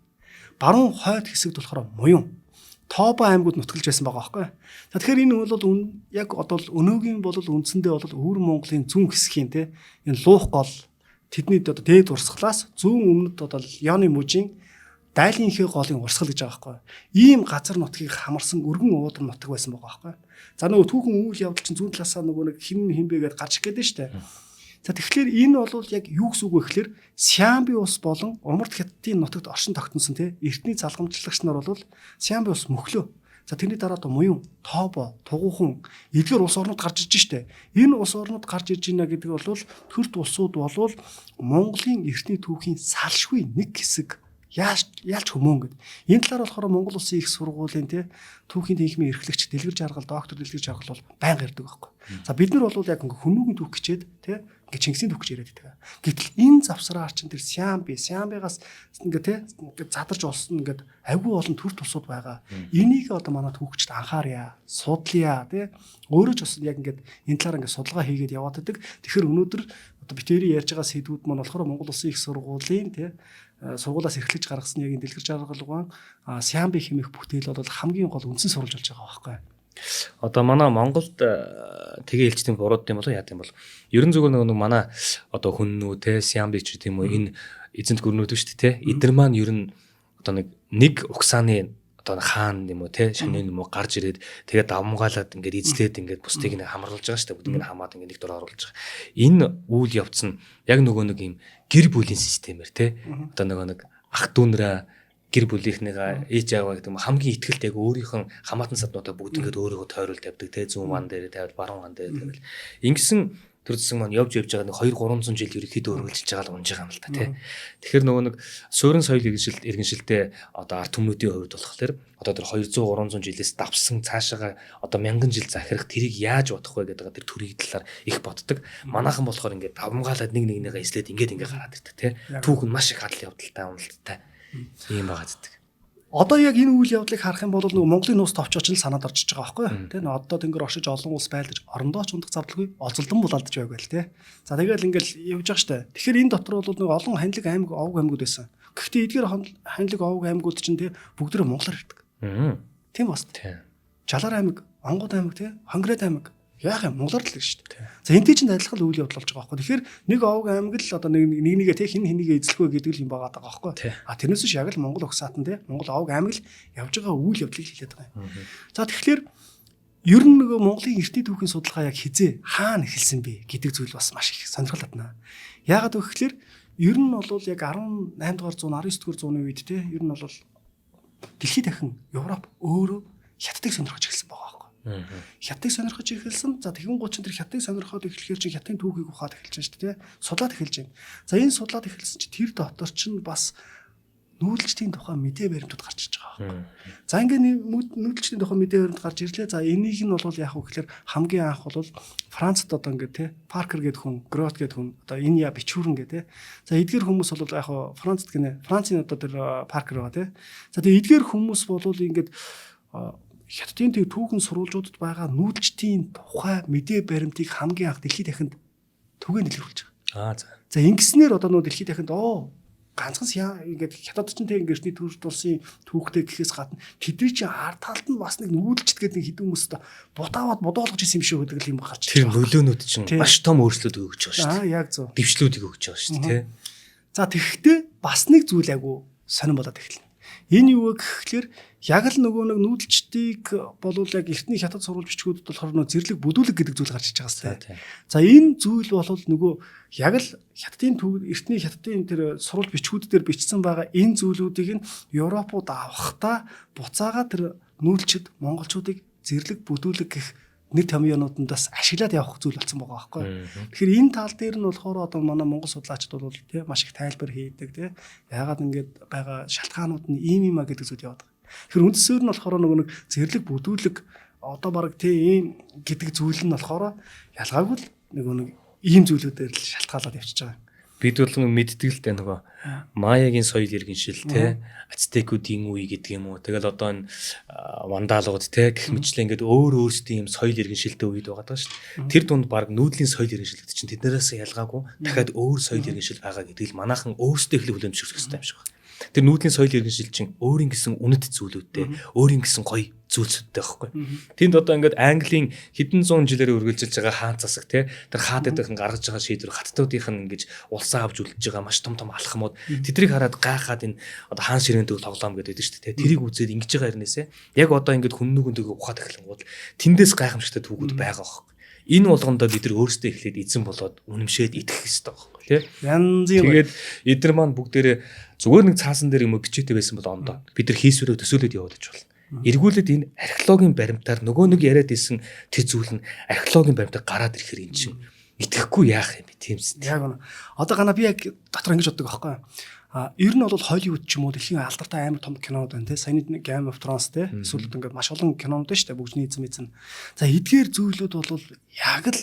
Баруун хойд хэсэгт болохоор Муян. Тобо аймагуд нутгалж байсан байгаа байхгүй. За тэгэхээр энэ бол яг одоо өнөөгийн бол үндсэндээ бол өвөр Монголын зүүн хэсгийн те энэ луух гол тэдний одоо дээд урсгалаас зүүн өмнөд одоо Яны мужийн дайлын ихэ голын урсгал гэж байгаа байхгүй. Ийм газар нутгийг хамарсан өргөн уудам нутаг байсан байгаа байхгүй. За нөгөө түүхэн үйл явдал чинь зүүн талаасаа нөгөө нэг хин хин бэ гэдээ гарч ирэх гээд нь шүү дээ. За тэгэхээр энэ бол яг юу гэсэн үг вэ гэхээр Сиамби улс болон Умард хятадын нутагт оршин тогтносон тий эртний залгамжлагч нар бол Сиамби улс мөхлөө. За тэрний дараа одоо Муян, Тобо, Тугуухан эдгээр улс орнууд гарч ирж штэ. Энэ улс орнууд гарч ирж байна гэдэг бол төрт улсууд бол Монголын эртний түүхийн салшгүй нэг хэсэг Яаж хөмөөн гэд. Энэ талаар болохоор Монгол Улсын их сургуулийн тий түүхийн тэнхимийн эрхлэгч Дэлгэр Жаргал, доктор Дэлгэр Жаргал бол байнга ярьдаг байхгүй. За бид нар бол яг ингээ хүмүүгийн түүх хичээд тий ингээ Чингисийн түүх гэж яриад байдаг. Гэтэл энэ завсраар чинь тэр Сиамбигаас ингээ тий ингээ задарч олсон ингээ айгүй олон төр тусууд байгаа. Энийг одоо манай түүхчд анхаарья, судлая тий. Өөрөө ч бас яг ингээд энэ талаар ингээ судалгаа хийгээд яваад байдаг. Тэгэхээр өнөөдөр одоо битэрийн ярьж байгаа сэдвүүд маань болохоор Монгол Улсын их сургуулийн тий сургуулаас эрхлэж гаргасан яг энэ Дэлгэр Жаргалган Сиамби хэмээх бүтээл бол хамгийн гол үндсэн сурвалж болж байгаа байхгүй. Одоо манай Монголд тэгээ хэлчдийн бурууд юм болоо яа гэм бол ерөн зүгээр нэг манай одоо хүннүү те Сиамби ч гэдэм үү энэ эзэнт гүрнүүд шүү дээ те эдгээр маань ер нь одоо нэг угсааны одоо хаан юм уу те шөнийн юм уу гарч ирээд тэгээд давмгаалаад ингээд эзлээд ингээд бусдыг нэг хамруулж байгаа шүү дээ. Бүгд ингээд хамаад ингээд нэг дор оруулж байгаа. Энэ үйл явц нь яг нөгөө нэг юм гэр бүлийн системээр те одоо нөгөө нэг ах дүүнрээ гэр бүлийнхнийгаа ээж ааваа гэдэг юм хамгийн ихтгэлтэй яг өөрийнх нь хамаатан саднуудаа бүгд ингээд өөрийгөө тойруулж тавьдаг те зүүн ван дээр тавиал баруун ван дээр тавиал ингэсэн тэр зэсэн маань явж явж байгаа нэг 2 300 жил ерөнхийдөө үргэлжилж байгаа л унж байгаа юм л та тий. Тэгэхээр нөгөө нэг суурин соёл иргэншилтэй одоо ард түмнүүдийн хувьд болохоор одоо тэр 200 300 жилээс давсан цаашаага одоо мянган жил захирах тэрийг яаж бодох вэ гэдэг тэр төрийн талаар их боддог. Манайхан болохоор ингээд давмгаалаад нэг нэгнийгээ эслээд ингээд ингээд гараад ирдэг тий. Түүх нь маш их адал явдалтай уналттай ийм байгаа зү. Одоо яг энэ үйл явдлыг харах юм бол нөгөө Монголын нууц товчоо ч л санаад орж иж байгаа байхгүй юу? Тэ нөгөө одоо тэнгэр оршиж олон улс байлдаж орондоо ч ундах завдалгүй олзолдон булаалдаж байг байл тэ. За тэгэл ингээл явж байгаа штэ. Тэгэхээр энэ дотор бол нөгөө олон ханилаг аймаг овг аймагуд байсан. Гэхдээ эдгээр ханилаг овг аймагуд чинь тэ бүгдээрээ монголоор ярьдаг. Тийм бас. Жалаар аймаг, Онгод аймаг тэ, Хонгород аймаг яах юм монголоор л шүү дээ. За энтэй чинь адилхан үйл явдал болж байгаа байхгүй. Тэгэхээр нэг овг аймаг л одоо нэг нэгээ тэ хин хинийгээ эзлэх вэ гэдэг л юм байгаа даа байхгүй. А тэрнээс биш яг л Монгол угсаатан тэ Монгол овг аймаг л явж байгаа үйл явдлыг хэлээд байгаа юм. За тэгэхээр ер нь нөгөө Монголын эртний түүхийн судалгаа яг хизээ хаана эхэлсэн бэ гэдэг зүйл бас маш их сонирхол татна. Яагаад вэ гэхээр ер нь бол яг 18 дугаар зуун 19 дугаар зууны үед тэ ер нь бол дэлхийд дахин Европ өөрөө хятадыг сонирхож эхэлсэн байгаа байхгүй. Хятадыг сонирхож эхэлсэн. За тэгэн гоо чинь тэр хятадыг сонирхоод эхлэхээр чинь хятадын түүхийг ухаад эхэлж байна шүү дээ. Судлаад эхэлж байна. За энэ судлаад эхэлсэн чинь тэр дотор чинь бас нүүдэлчдийн тухай мэдээ баримтууд гарч иж байгаа байхгүй. За ингээ нүүдэлчдийн тухай мэдээ баримт гарч ирлээ. За энийг нь бол яах вэ гэхээр хамгийн анх бол Францад одоо ингээ те Паркер гэдэг хүн, Грот гэдэг хүн одоо энэ я бичүүрэн гэдэг те. За эдгээр хүмүүс бол яг Францад гинэ. Францын одоо тэр Паркер байгаа те. За тэгээ эдгээр хүмүүс бол ингээд хятадын тэр түүхэн сурвалжуудад байгаа нүүдэлчдийн тухай мэдээ баримтыг хамгийн анх дэлхийд дахинд түгээн дэлгэрүүлж байгаа. Аа за. За ингэснээр одоо нөө дэлхийд дахинд ганцхан ингээд хятад ч тийм ингээд эртний төрөлт улсын түүхтэй гэхээс гадна тэдний чинь ард талд нь бас нэг нүүдэлчд гэдэг нэг хэдэн хүмүүст будааваад бодоолгож исэн юм шиг гэдэг юм гарч тэр нөлөөнүүд чинь маш том өөрчлөлт өгч байгаа шүү дээ. Аа яг зөв. Дэвшлүүдийг өгч байгаа шүү дээ, тий. За тэгэхдээ бас нэг зүйл айгу сонирн болоод эхэлнэ. Энэ юу вэ гэхлээр яг л нөгөө нэг нүүдэлчдийг болвол яг эртний хятад сурвалж бичгүүдэд болохоор нөгөө зэрлэг бүдүүлэг гэдэг зүйл гарч иж байгаа сте. За энэ зүйл бол нөгөө яг л хятадын эртний хятадын тэр сурвалж бичгүүд дээр бичсэн байгаа энэ зүйлүүдийг нь Европууд авахдаа буцаага тэр нүүдэлчд монголчуудыг зэрлэг бүдүүлэг гэх нэр томьёонууданд бас ашиглаад явах зүйл болсон байгаа байхгүй. Тэгэхээр энэ тал дээр нь болохоор одоо манай монгол судлаачид бол тий маш их тайлбар хийдэг тий. Яагаад ингэж байгаа шалтгаанууд нь ийм юм а гэдэг зүйл яваад байгаа. Тэгэхээр үндсээр нь болохоор нөгөө нэг зэрлэг бүдүүлэг одоо баг тий ийм гэдэг зүйл нь болохоор ялгаагүй л нөгөө нэг ийм зүйлүүдээр л шалтгаалаад явчихж байгаа. Бид бол мэддэг л дээ нөгөө Майягийн соёл иргэншил те Ацтекүүдийн үе гэдэг юм уу. Тэгэл одоо энэ вандалууд те гэх мэтлээ ингээд өөр өөрсдийн юм соёл иргэншилтэй үед байгаа даа шүү дээ. Тэр дунд баг нүүдлийн соёл иргэншил гэдэг чинь тэднээс ялгаагүй дахиад өөр соёл иргэншил байгаа гэдэг л манайхан өөрсдөө эхлэх хүлээн зөвшөөрөх хэрэгтэй юм шиг байна. Тэр нүүдлийн соёл иргэншил чинь өөрийн гэсэн үнэт зүйлүүдтэй, өөрийн гэсэн гоё зүйлсүүдтэй байхгүй. Тэнд одоо ингээд Английн хэдэн зуун жилээр үргэлжилж байгаа хаан засаг те тэр хаадынх нь гаргаж байгаа шийдвэр хаттуудынх нь ингэж улсаа авч үлдэж байгаа маш том том алхмууд тэдрийг хараад гайхаад энэ одоо хаан ширээнд тоглоом гэдэг байдаг шүү дээ те. Тэрийг үзээд ингэж байгаа хэрнээсээ яг одоо ингээд хүннүгэн төгөө ухаад эхлэнгууд тэндээс гайхамшигтай түүхүүд байгаа байхгүй. Энэ болгондоо бид нар өөрсдөө эхлээд эзэн болоод үнэмшээд итгэх хэрэгтэй байхгүй тий. Янз юм. Тэгээд эдгээр маань бүгдээрээ зүгээр нэг цаасан дээр юм бичээтэй байсан бол ондоо бид нар хийсвэрээ төсөөлөд явуулж болно. Эргүүлээд энэ археологийн баримтаар нөгөө нэг яриад исэн тэр зүйл нь археологийн баримтаар гараад ирэхээр эн чинь Итгэхгүй яах юм бэ тийм үст. Яг үнэ. Одоо гана би яг дотор ингэж боддог аахгүй. А ер нь бол Холливуд ч юм уу дэлхийн алдартай амар том кинонууд байна те. Саяны Game of Thrones те. Эсвэл ингээд маш олон кинонууд байна шүү дээ. Бүгжний эзэм эзэн. За эдгээр зүйлүүд бол яг л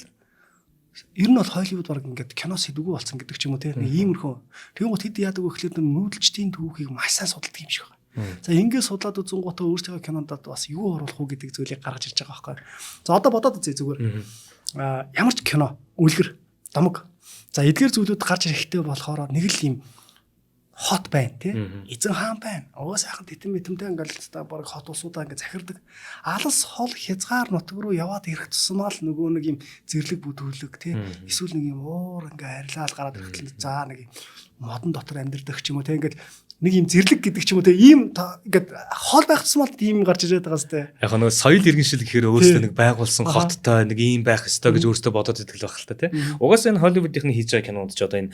ер нь бол Холливуд баг ингээд кино сэдвгүй болсон гэдэг ч юм уу те. Нэг иймэрхүү. Тэгэн гот хэд яадаг вэ гэхлээр нүүдэлчдийн түүхийг маш сайн судалдаг юм шиг байна. За ингээд судлаад үзэнгуутаа өөрсдийнхөө кинондод бас юу оруулах уу гэдэг зүйлийг гаргаж ирж байгаа байхгүй. За одоо бодоод үзье зүгээр. А ямар ч кино, үлгэр, домог. За эдгээр зүйлүүд гарч ирэхтэй болохоор нэг л юм хот байна тий. Эзэн хаан байна. Өө сайхан тэтэн мэтэмтэй ингээл та баг хот улсуудаа ингээд захирдаг. Алс хол хязгаар нутг руу яваад ирэх тусмаа л нөгөө нэг юм зэрлэг бүдүүлэг тий. Эсвэл нэг юм уур ингээ арилаал гараад ирэхтэл за нэг юм модон дотор амьдардаг ч юм уу тий. Ингээд нэг юм зэрлэг гэдэг ч юм уу тий. Ийм ингээд хол байх тусмаа л ийм гарч ирээд байгаа сте. Яг нөгөө соёл иргэншил гэхээр өөрөөсөө нэг байгуулсан хоттой нэг ийм байх ёстой гэж өөрөөсөө бодоод идэг л байх л та тий. Угаасаа энэ Холливуудынхны хийж байгаа кинонууд ч одоо энэ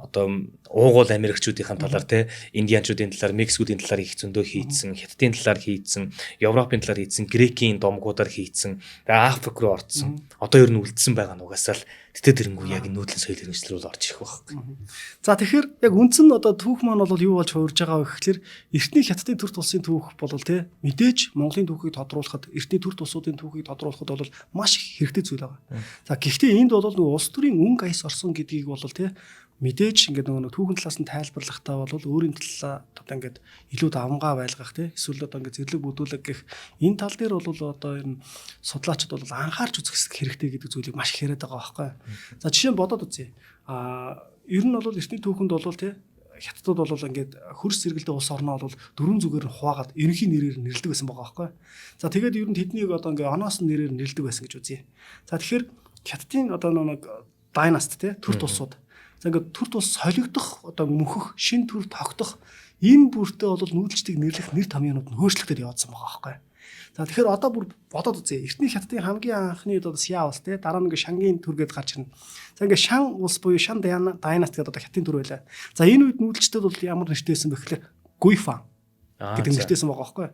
одоо уугуул Америкчуудынхаа талаар тий, Индианчуудын талаар, Мексикүүдийн талаар их зөндөө хийцэн, Хятадын талаар хийцэн, Европын талаар хийцэн, Грекийн домгуудаар хийцэн, тэгээ Африк руу орцсон. Одоо ер нь үлдсэн байгаа нь угаасаа л тэтэл тэрэнгүү яг нүүдлийн соёл иргэншил рүү орж ирэх байхгүй. За тэгэхээр яг үндсэн нь одоо түүх маань бол юу болж хувирж байгаа вэ гэхлээр эртний Хятадын төр улсын түүх бол тий мэдээж Монголын түүхийг тодруулахад, эртний төр улсуудын түүхийг тодруулахад бол маш их хэрэгтэй зүйл байгаа. За гэхдээ энд бол нөгөө улс төрийн өнгө аяс орсон гэдгийг бол тий мэдээж ингээд нөгөө түүхэн талаас нь тайлбарлахдаа бол өөрийн талаа одоо ингээд илүү давмгаа байлгах тий эсвэл одоо ингээд зэрлэг бүдүүлэг гэх энэ тал дээр бол одоо энэ судлаачид бол анхаарч үзэх хэрэгтэй гэдэг зүйлийг маш их яриад байгаа байхгүй. За жишээ нь бодоод үзье. А ер нь бол эртний түүхэнд бол тий хятадууд бол ингээд хөрс зэрэгэлдээ улс орноо бол дөрвөн зүгээр нь хуваагаад ерөнхий нэрээр нэрлэдэг байсан байгаа байхгүй. За тэгээд ер нь тэднийг одоо ингээд оноос нь нэрээр нэрлэдэг байсан гэж үзье. За тэгэхээр хятадын одоо нэг дайнаст тий төр тулсууд. За ингээд төр тулс солигдох одоо мөнхөх шин төр тогтох энэ бүртээ бол нүүдэлчдийг нэрлэх нэр томьёонууд нь өөрчлөгдөд явуулсан байгаа байхгүй. За тэгэхээр одоо бүр бодоод үзье. Эртний хятадын хамгийн анхны одоо Ся улс те дараа нь ингээд Шангийн төр гээд гарч ирнэ. За ингээд Шан улс буюу Шан дайнаст гэдэг одоо хятадын төр байлаа. За энэ үед нүүдэлчдэд бол ямар нэртэйсэн бэ гэхлээр Гуйфан гэдэг нэртэйсэн байгаа байхгүй.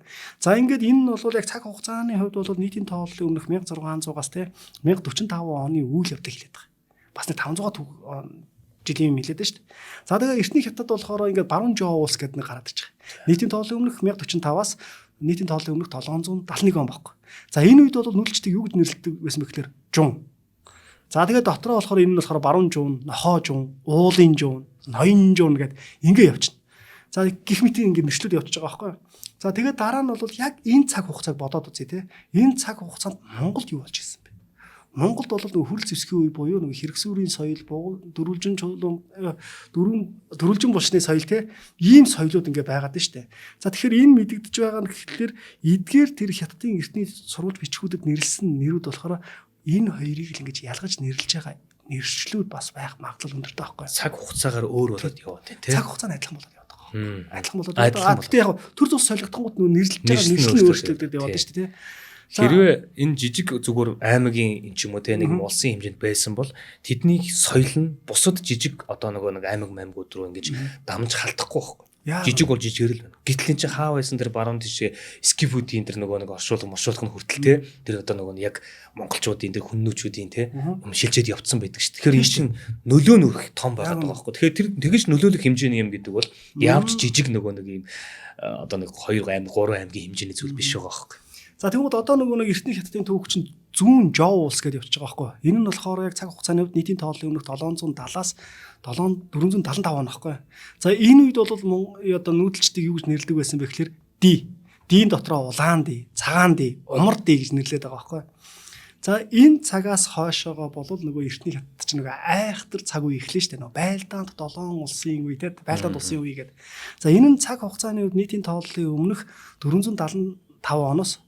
За ингээд энэ нь бол яг цаг хугацааны хувьд бол нийтийн тооллын өмнөх 1600-аас те 1045 оны үйл явдлыг хэлээд байгаа. Бас нэг 500 жилийн юм хэлээд байна шүү дээ. За тэгээ эртний хятад болохоор ингээд баруун Жоо улс гэдэг нэг гараад ич байгаа. Нийтийн тооллын өмнөх 1045-аас нийтийн тооллын өмнөх 771 он баггүй. За энэ үед бол нүүдэлчдийг юу гэж нэрлэдэг байсан бэ гэхээр жун. За тэгээ дотроо болохоор энэ нь болохоор баруун жуун, нохоо жуун, уулын жуун, ноён жуун гэд ингээ явчихна. За гих мэт ингээ нэршлүүд явчихж байгаа байхгүй юу? За тэгээ дараа нь бол яг энэ цаг хугацааг бодоод үзье те. Энэ цаг хугацаанд Монголд юу болж ирсэн бэ? Монголд бол нөгөө хүрэл зэвсгийн үе буюу нөгөө хэрэгсүүрийн соёл, дөрвөлжин чулуун, дөрвөлжин булшны соёл те ийм соёлууд ингээ байгаад нь штэ. За тэгэхээр энэ мэдэгдэж байгаа нь гэхлээр эдгээр тэр хятадын эртний сурвалж бичгүүдэд нэрлсэн нэрүүд болохоор энэ хоёрыг л ингэж ялгаж нэрлэж байгаа нэршлүүд бас байх магадлал өндөртэй байхгүй. Цаг хугацаагаар өөр болоод яваад байна те. Цаг хугацаа нь адилхан болоод яваад байгаа. Адилхан болоод яваад байгаа. Гэтэ яг төр зус солигдохгууд нөгөө нэрлэж байгаа нэршил нь өөрчлөгдөд яваад шүү дээ те. Хэрвээ энэ жижиг зүгээр аймгийн юм ч юм уу те нэг юм улсын хэмжээнд байсан бол тэдний соёл нь бусад жижиг одоо нөгөө нэг аймаг маймгууд руу ингэж дамж халдахгүй байхгүй. Жижиг бол жижигээр л байна. Гэтэл энэ чинь хаа байсан тэр баруун тишээ скифүүдийн тэр нөгөө нэг оршуулга моршуулга нь хүртэл те тэр одоо нөгөө яг монголчуудын тэр хүннүүчүүдийн те юм шилжээд явцсан байдаг ш. Тэгэхээр энэ чинь нөлөө нөрөх том байгаад байгаа байхгүй. Тэгэхээр тэр тэгэж нөлөөлөх хэмжээний юм гэдэг бол яавч жижиг нөгөө нэг юм одоо нэг 2 аймаг 3 аймгийн хэмжээний зүйл биш байгаа байхгүй. За тэгмүүд одоо нөгөө нэг эртний хятадын түүх чинь зүүн Жоо улс гэдээ явчихж байгаа байхгүй. Энэ нь болохоор яг цаг хугацааны хувьд нийтийн тооллын өмнөх 770-аас 475 он байхгүй. За энэ үед бол одоо нүүдэлчдийг юу гэж нэрлэдэг байсан бэ гэхээр ди. Дийн дотроо улаан ди, цагаан ди, умар ди гэж нэрлэдэг байгаа байхгүй. За энэ цагаас хойшоогоо бол нөгөө эртний хятад чинь нөгөө айхтар цаг үе эхлэн штэ нөгөө байлдаанд 7 улсын үе те байлдаанд улсын үе гэдэг. За энэ нь цаг хугацааны хувьд нийтийн тооллын өмнөх 475 оноос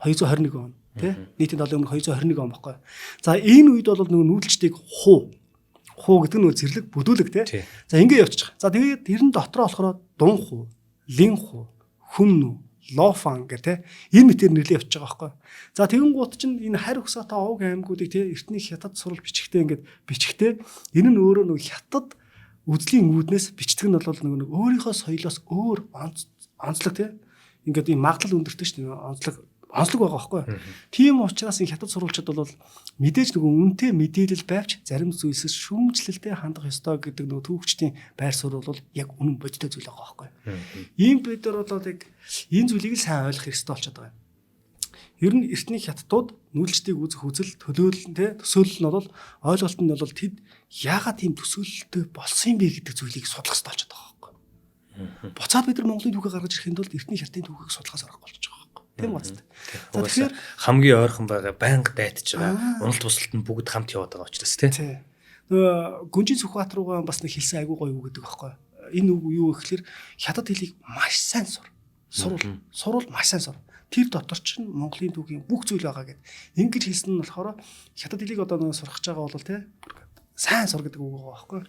221 он тий нийтийн тооллын өмнөх 221 он баггүй. За энэ үед бол нөгөө нүүдэлчдийг хуу гэдэг нь нөгөө зэрлэг бүдүүлэг тий. За ингэ явчих. За тэгээд тэр нь дотроо болохоор дунхуу, линхуу, хүннүү, лофан гэх тий энэ мэтэр нэрлээ явчихж байгаа байхгүй. За тэгэн гут чинь энэ харь угсаатай овг аймагуудыг тий эртний хятад сурвал бичгтээ ингээд бичгтээ энэ нь өөрөө нөгөө хятад үзлийн үүднээс бичдэг нь бол нөгөө нэг өөрийнхөө соёлоос өөр онцлог тий ингээд ийм магадлал өндөртэй шүү дээ онцлог Онцлог байгаа байхгүй. Тийм учраас энэ хятад сурвалжид бол мэдээж нөгөө үнэтэй мэдээлэл байвч зарим зүйлсээс шүүмжлэлтэй хандах ёстой гэдэг нөгөө түүхчдийн байр суурь бол яг үнэн бодиттой зүйл байгаа байхгүй. Ийм бид нар бол яг энэ зүйлийг л сайн ойлгох хэрэгтэй болчиход байгаа юм. Ер нь эртний хятадууд нүүлчдийг үзэх үзэл төлөөлөл те төсөөлөл нь бол ойлголт нь бол тэд яагаад тийм төсөөлөлтөй болсон юм бэ гэдэг зүйлийг судлах хэрэгтэй болчиход байгаа байхгүй. Буцаад бид нар Монголын түүхийг гаргаж ирэхэд бол эртний хятадын түүхийг судлахаас аргагүй болчиход байгаа байхгүй. Тийм гоц. За тэгэхээр хамгийн ойрхон байгаа байнга дайтаж байгаа уналт бусалт нь бүгд хамт яваад байгаа учраас тий. Нөгөө Гүнжин Сүхбаатар руугаа бас нэг хэлсэн айгуу гоё үг гэдэг байхгүй. Энэ үг юу гэхээр хятад хэлийг маш сайн сур. Сурвал сурвал маш сайн сур. Тэр дотор чинь Монголын түүхийн бүх зүйл байгаа гэд. Ингэж хэлсэн нь болохоор хятад хэлийг одоо нөгөө сурах гэж байгаа бол тий сайн сур гэдэг үг байгаа байхгүй.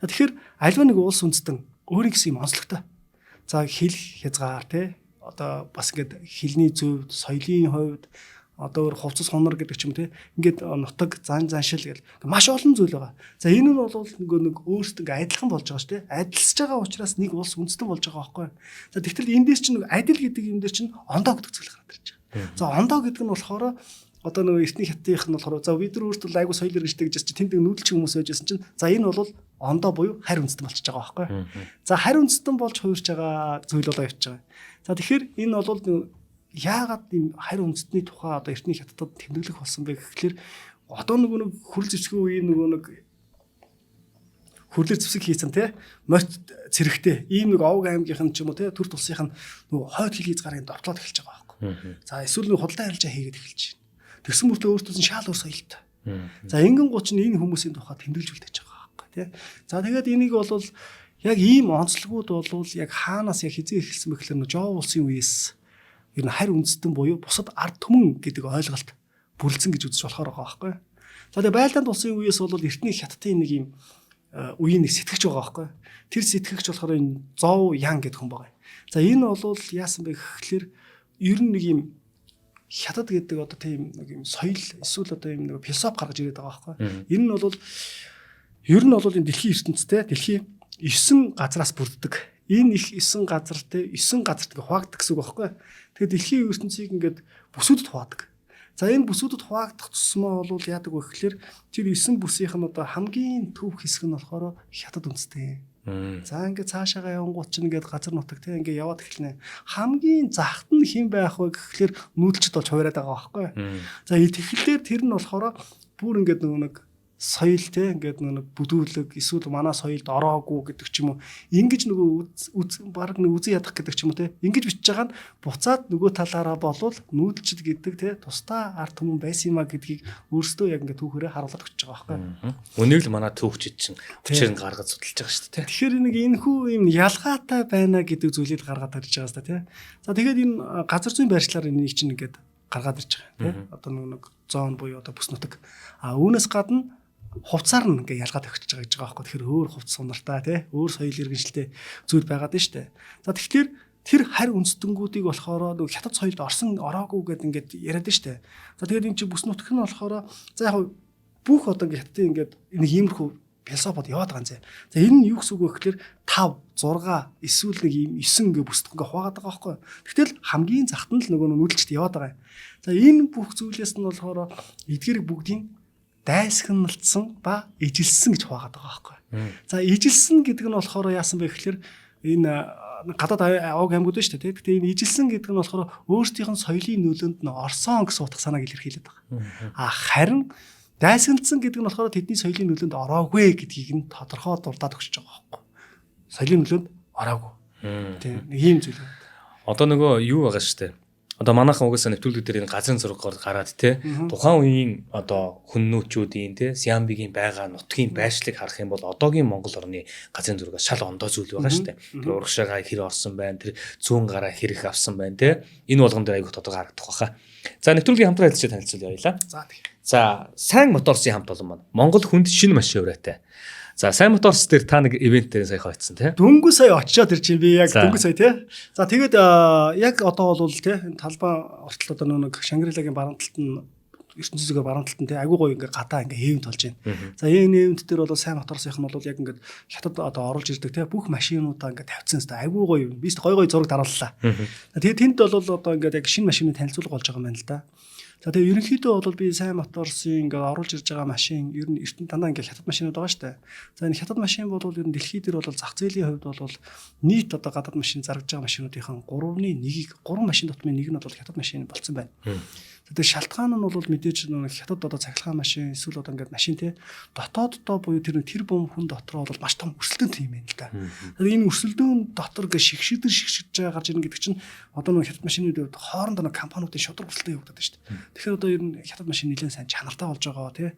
Тэгэхээр альва нэг улс үндэстэн өөрийн гэсэн юм онцлогтой. За хэл хязгаар тий одоо бас ингээд хэлний зөв, соёлын хувьд одоо өөр хувцас хунар гэдэг ч юм те ингээд нутаг зан заншил гэл маш олон зүйл байгаа. За энэ нь бол нөгөө нэг өөрсдөө ингээд адилхан болж байгаа шүү те. Адилсаж байгаа учраас нэг улс үндэстэн болж байгаа байхгүй. За тэгтэл энэ дээр чинь нэг адил гэдэг юм дээр чинь ондоо гэдэг зүйл гараад ирж байгаа. За ондоо гэдэг нь болохоор одоо нөгөө эртний хятадынх нь болохоор за бид нар өөрсдөө айгу соёл иргэнштэй гэж чинь тэнд нүүдэлчин хүмүүс байжсэн чинь за энэ бол ондоо буюу харь үндэстэн болчихж байгаа байхгүй. За харь үндэстэн болж хувирч байгаа зүйл болоо явж байгаа. За тэгэхээр энэ бол яагаад ийм харь үндэстний тухай одоо эртний хятадд тэмдэглэх болсон бэ гэхлээр одоо нөгөө нэг хүрэл зэвсгийн үеийн нөгөө нэг хүрлэр зэвсэг хийсэн те морь цэрэгтэй ийм нэг овг аймгийнх нь ч юм уу те төр тулсынх нь нөгөө хойд хил хязгаарын довтлоод эхэлж байгаа байхгүй. За эсвэл нэг худалдаа арилжаа хийгээд эхэлж байна. Тэгсэн мөртөө өөртөөс нь шал өөр соёлтой. За ингэн гоо чинь энэ хүмүүсийн тухай тэмдэглэж үлдээж байгаа байхгүй тий. За тэгээд энийг бол яг ийм онцлогуд бол яг хаанаас яг хизээ эхэлсэн бэ гэхээр Жоо улсын үеэс ер нь харь үндэстэн буюу бусад ард түмэн гэдэг ойлголт бүрэлдсэн гэж үзэж болохоор байгаа байхгүй. За тэгээд байлдаанд улсын үеэс бол эртний хятадын нэг ийм үеийн нэг сэтгэгч байгаа байхгүй. Тэр сэтгэгч болохоор энэ Зов Ян гэдэг хүн байгаа. За энэ бол яасан бэ гэхлээр ер нь нэг ийм хятад гэдэг одоо тийм нэг юм соёл эсвэл одоо юм нэг философи гаргаж ирээд байгаа байхгүй. Энэ нь бол ер нь бол энэ дэлхийн ертөнцтэй дэлхийн 9 газраас бүрддэг. Энэ их 9 газар те 9 газарт ингээ хуваагддаг гэсэн үг байхгүй. Тэгэхээр дэлхийн ертөнцийг ингээд бүсүүдэд хуваадаг. За энэ бүсүүдэд хуваагдах тусмаа бол яадаг вэ гэхлээр тэр 9 бүсийнх нь одоо хамгийн төв хэсэг нь болохоор хятад үндэстэй. За ингээд цаашаагаа явангууд чинь ингээд газар нутаг те ингээд яваад эхэлнэ. Хамгийн захт нь хэн байх вэ гэхлээр нүүдэлчд болж хувираад байгаа байхгүй. За тэгэхээр тэр нь болохоор бүр ингээд нөгөө нэг соёл те ингээд нэг бүдүүлэг эсвэл манай соёлд ороогүй гэдэг ч юм уу ингэж нөгөө баг нэг үзэн ядах гэдэг ч юм уу те ингэж бичиж байгаа нь буцаад нөгөө талаараа болвол нүүдэлчд гэдэг те тусдаа ард түмэн байсан юм а гэдгийг өөрсдөө яг ингээд түүхээрээ харуулад өгч байгаа байхгүй. Үнийг л манай түүхчид чинь хүчээр нь гаргаж судалж байгаа шүү дээ. Тэгэхээр нэг энэ хүү юм ялгаатай байна гэдэг зүйлийг гаргаад ирж байгаа юм те. За тэгээд энэ газар зүйн байршлаар энийг чинь ингээд гаргаад ирж байгаа те. Одоо нэг зон буюу одоо бүс нутаг. А үүнээс гадна хувцаар нь ингээ ялгаад өгч байгаа гэж байгаа байхгүй. Тэгэхээр өөр хувцас сунартай тий өөр соёл иргэншилтэй зүйл байгаад нь штэ. За тэгэхээр тэр харь үндэстэнгүүдийг болохоор нөгөө хятад соёлд орсон ороогүй гэд ингээд яриад нь штэ. За тэгээд энэ чинь бүс нутг нь болохоор за яг бүх одоо ингээ хятадын ингээд нэг иймэрхүү философод яваад байгаа юм зэ. За энэ нь юу гэсэн үг вэ гэхээр 5, 6 эсвэл нэг ийм 9 ингээ бүсдэх ингээ хуваагаад байгаа байхгүй. Тэгтэл хамгийн захт нь л нөгөө нүүдэлчд яваад байгаа юм. За энэ бүх зүйлээс нь болохоор эдгээрийг бүгдийг дайсагналцсан ба ижилсэн гэж хуваагаад байгаа байхгүй. За ижилсэн гэдэг нь болохоор яасан бэ гэхээр энэ гадаад овг аймагуд шүү дээ. Гэхдээ энэ ижилсэн гэдэг нь болохоор өөрсдийнх нь соёлын нөлөөнд нь орсон гэсэн утга санааг илэрхийлээд байгаа. А харин дайсагналцсан гэдэг нь болохоор тэдний соёлын нөлөөнд ороогүй гэдгийг нь тодорхой дурдаад өгч байгаа байхгүй. Соёлын нөлөөнд ороогүй. Тийм нэг ийм зүйл. Одоо нөгөө юу байгаа шүү дээ. Одоо манайхан угаасаа нэвтрүүлэг дээр энэ газрын зураг гараад те тухайн үеийн одоо хүннүүчүүдийн те Сиамбигийн байгаа нутгийн байршлыг харах юм бол одоогийн Монгол орны газрын зургаас шал ондоо зүйл байгаа шүү дээ. Тэр урагшаага хэр орсон байна, тэр зүүн гараа хэрэг авсан байна те. Энэ болгон дээр айгүйх тодорхой харагдах баха. За нэвтрүүлгийн хамтран ажиллагчид танилцуул явъя. За тийм. За сайн моторсын хамт олон маань Монгол хүнд шинэ машин ураатай. За сайн моторс дээр та нэг ивент дээр сая хоцсон тий. Дөнгөж сая очиод ирж юм би яг дөнгөж сая тий. За тэгээд яг одоо бол тий энэ талбай ортол одоо нэг Шангрилагийн баруун талд нь ертөнцийн зүгээр баруун талд нь тий айгуу гоё ингээ гадаа ингээ event болж байна. За энэ event дээр бол Сайн Моторсынх нь бол яг ингээд хятад одоо оруулж ирдэг тий бүх машинуудаа ингээ тавьсан хэвээр айгуу гоё юм. Би ч гоё гоё зураг дарууллаа. Тэгээ тэнд бол одоо ингээд яг шинэ машины танилцуулга болж байгаа юм байна л да. За тэгээ ерөнхийдөө бол би Сайн Моторсын ингээд оруулж ирж байгаа машин ер нь эрдэнэ дандаа ингээд хятад машинууд байгаа шүү дээ. За энэ хятад машин бол ер нь дэлхий дээр бол зах зээлийн хувьд бол нийт одоо гадаад машин зарагдж байгаа машинуудынхан 3-ны 1-ийг 3 машин тутмын нэг нь бол хятад машин болцсон байна. Тэгээ шалтгаан нь бол мэдээж нэг хятад одоо цахилгаан машин эсвэл одоо ингээд машин те дотооддоо буюу тэр нэг тэр бум хүн дотроо бол маш том өрсөлдөөнтэй юм байна л да. Тэгэхээр энэ өрсөлдөөн дотор ингээд шигшидэр шигшиж байгаа гарч ирнэ гэдэг чинь одоо нэг хятад машинууд хувьд хоорондоо нэг компаниудын шударга өрсөлдөөн явагдаад байна шүү дээ. Тэгэхээр одоо ер нь хятад машин нэлээд сайн чанартай болж байгаа тий.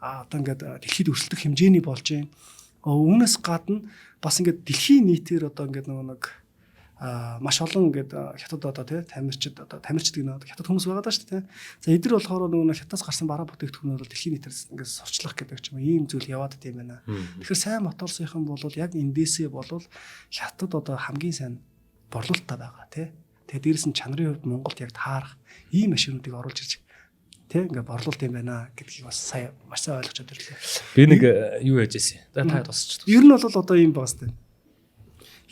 А одоо ингээд дэлхийд өрсөлдөх хэмжээний болж байна. Үүнээс гадна бас ингээд дэлхийн нийтээр одоо ингээд нөгөө нэг маш олон ингээд хятад одоо тий тамирчид одоо тамирчид гэнэ одоо хятад хүмүүс байгаа даа шүү дээ тий. За эдгээр болохоор нөгөө хятадас гарсан бараа бүтээгдэхүүн бол дэлхийн нийтээр ингээд сурчлах гэдэг ч юм уу ийм зүйл яваад идэм байна. Тэгэхээр Сайн Моторсынхан бол яг эндээсээ бол хятад одоо хамгийн сайн борлуулалтаа байгаа тий. Тэгээ дээрэс нь чанарын хувьд Монголд яг таарах ийм машинуудыг оруулж ирж тий ингээд борлуулалт юм байна гэдгийг бас сая маш сайн ойлгочод ирлээ. Би нэг юу яаж ирсэн. За та тусч. Ер нь бол одоо ийм байгаа сте.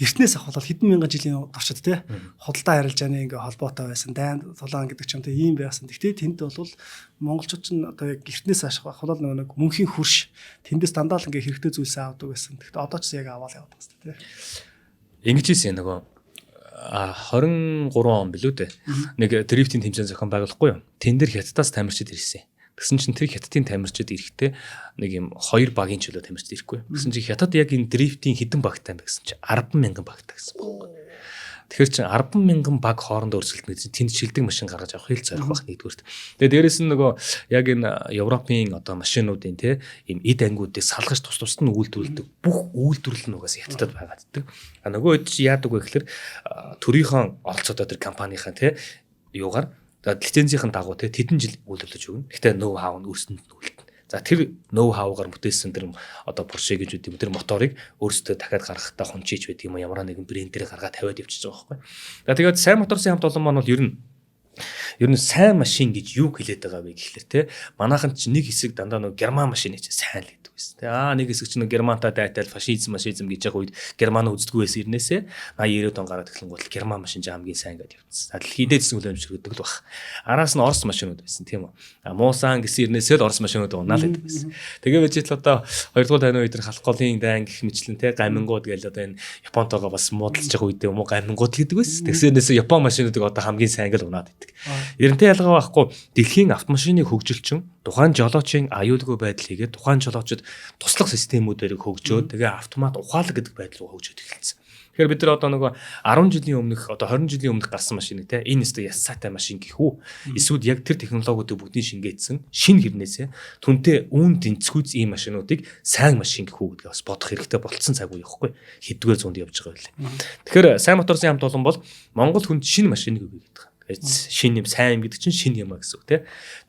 Эртнээс ахвал хэдэн мянган жилийн туршид те худалдаа арилжааны ингээ холбоотой байсан, дайн тулаан гэдэг ч юм те ийм байсан. Гэхдээ тэнд бол монголчууд ч одоо яг эртнээс ахвал нөгөө нэг мөнхийн хөрш тэндээс дандаа л ингээ хэрэгтэй зүйлсээ авдаг байсан. Гэхдээ одоо ч яг аваал явдаг хэвээр те. Ингэж ийсэн нөгөө 23 он билүү дээ. Нэг дрифтийн тэмцээн зохион байгуулахгүй юу? Тэн дээр хятадаас тамирчид ирсэн. Тэгсэн чинь тэр хятадын тамирчид ирэхдээ нэг юм хоёр багийн чөлөө тамирчид ирэхгүй. Тэгсэн чинь хятад яг энэ дрифтийн хэдэн багтай юм бэ гэсэн чинь 10,000 багтай гэсэн байна. Тэгэхээр чин 10,000 баг хоорондоо өрсөлдөнө гэсэн тэнд шилдэг машин гаргаж авах хэл зорих байх нэгдүгüрт. Тэгээ дээрэс нь нөгөө яг энэ Европын одоо машинуудын те ийм эд ангиудыг салгаж тус тусад нь үйлдвэрлэдэг бүх үйлдвэрлэл нь угаасаа хятадд байгаа гэдэг. А нөгөө хэд чи яадаг вэ гэхээр төрийнхөө оролцоотой тэр компанийнхаа те юугаар лицензийн дагуу те тэдэн жил үйлдвэрлэж өгнө. Гэхдээ ноу хау нь өөрсөнд нь үлдэнэ. За тэр ноу хаугаар бүтээсэн тэр одоо Porsche гэж үт юм тэр моторыг өөрсдөө дахиад гаргахтаа хунчиж байдаг юм ямар нэгэн брендээр гаргаад тавиад явчихж байгаа байхгүй. За тэгээд Сайн Моторсын хамт олон маань бол ер нь сайн машин гэж юу хэлээд байгаа вэ гэхлээр те манайхан ч нэг хэсэг дандаа нэг герман машины чинь сайн л гэдэг байсан. Тэ аа нэг хэсэг чинь германтай дайтал фашизм машизм гэж яг үед герман үздэггүй байсан ирнээсээ 80 90 он гараад эхлэнгүүт герман машин чинь хамгийн сайн гэдээ явцсан. Дэлхийдээ гэсэн хүлээмжшэрдэг л баг. Араас нь Орос машинууд байсан тийм үү. А муусан гэсэн ирнээсээ л Орос машинууд унаа л гэдэг байсан. Тэгээ байж л одоо 2 дугаар тайны үед халах голын дайн гэх мэтлэн те гамингууд гээл одоо энэ Японтойгоо бас муудалж байгаа үедээ юм уу гамингууд гэдэг байсан. Тэгсэнээсээ Япон машинуудыг одоо хамгийн сайн гэл унаад идэг. Эрентэй ялгаа байхгүй дэлхийн автомашины хөгжилчин тухайн жолоочийн аюулгүй байдал хийгээд тухайн жолоочид туслах системүүдээр хөгжөөд тэгээ автомат ухаалаг гэдэг байдал руу хөгжөөд эхэлсэн. Тэгэхээр бид нар одоо нөгөө 10 жилийн өмнөх одоо 20 жилийн өмнөх гарсан машиныг те энэ өстө ясаатай машин гэх үү эсвэл яг тэр технологиудыг бүгдийг шингээсэн шинэ хэрнээсээ түнтэй үүн тэнцвүүц ийм машинуудыг сайн машин гэх үү гэдгээ бас бодох хэрэгтэй болцсон цаг үе явахгүй хэддүгээр зуунд явж байгаа байлээ. Тэгэхээр Сайн Моторсын хамт олон бол Монгол хүнд шинэ машиныг өгье гэдэг. Шинэ юм сайн юм гэдэг чинь шинэ юм а гэсэн үг тий.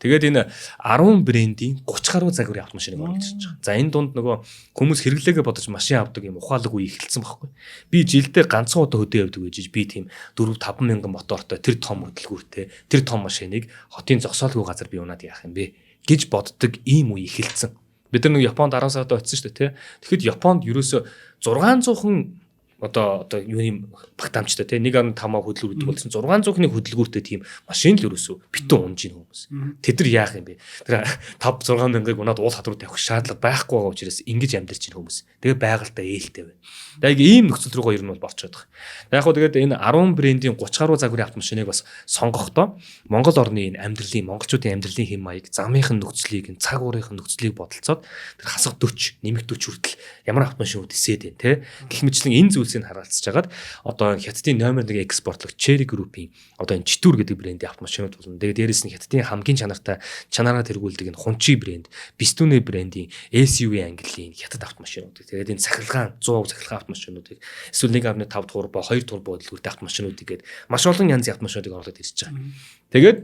Тэгээд энэ 10 брендийн 30 гаруй загварын автомашиныг оруулж ирж байгаа. За энэ дунд нөгөө хүмүүс хэрэглээгээ бодож машин авдаг юм ухаалаг үе эхэлсэн байхгүй. Би жилдээ ганцхан удаа хөдөө явдаг гэж би тийм 4 5 мянган мотортой тэр том хөдөлгүүртэй тэр том машиныг хотын зогсоолгүй газар би унаад яах юм бэ гэж боддог ийм үе эхэлсэн. Бид нар нэг Японд 10 сард очсон шүү дээ тий. Тэгэхэд Японд ерөөсө 600-хан одоо юу юм багтаамжтай тий 1.5 хөдөлгүүр гэдэг болсон 600-ны хөдөлгүүртэй тийм машин л ерөөсөө битэн унж ийн хүмүүс. Тэд нар яах юм бэ? Тэр 5 6 мянгаыг унаад уул хад руу тавих шаардлага байхгүй байгаа учраас ингэж амьдарч ийн хүмүүс. Тэгээ байгальтай ээлтэй байна. Тэгээ яг ийм нөхцөл рүүгээ ер нь бол борчоод байгаа. Яг хөө тэгээд энэ 10 брендийн 30 гаруй загварын автомашиныг бас сонгохдоо Монгол орны энэ амьдралын монголчуудын амьдралын хэм маяг, замынхын нөхцөлийг, цаг уурынхын нөхцөлийг бодолцоод тэр хасах 40, нэмэх 40 хүртэл ямар автомашинууд эсээд байна те. Гэх мэтлэн энэ зүйлсийг харгалзаж хагаад одоо хятадын номер 1 экспортлогч Chery Group-ийн одоо энэ Читүр гэдэг брендийн автомашинууд болно. Тэгээд дээрэс нь хятадын хамгийн чанартай чанараа тэргүүлдэг энэ Хунчи брэнд, Бистүнэ брендийн SUV ангиллын хятад автомашинууд. Тэгээд энэ цахилгаан 100% цахилгаан автомашинуудыг эсвэл 1.5 турбо, 2 турбо хөдөлгүүртэй автомашинуудыг гээд маш олон янзын автомашинуудыг оруулаад ирж байгаа. Тэгээд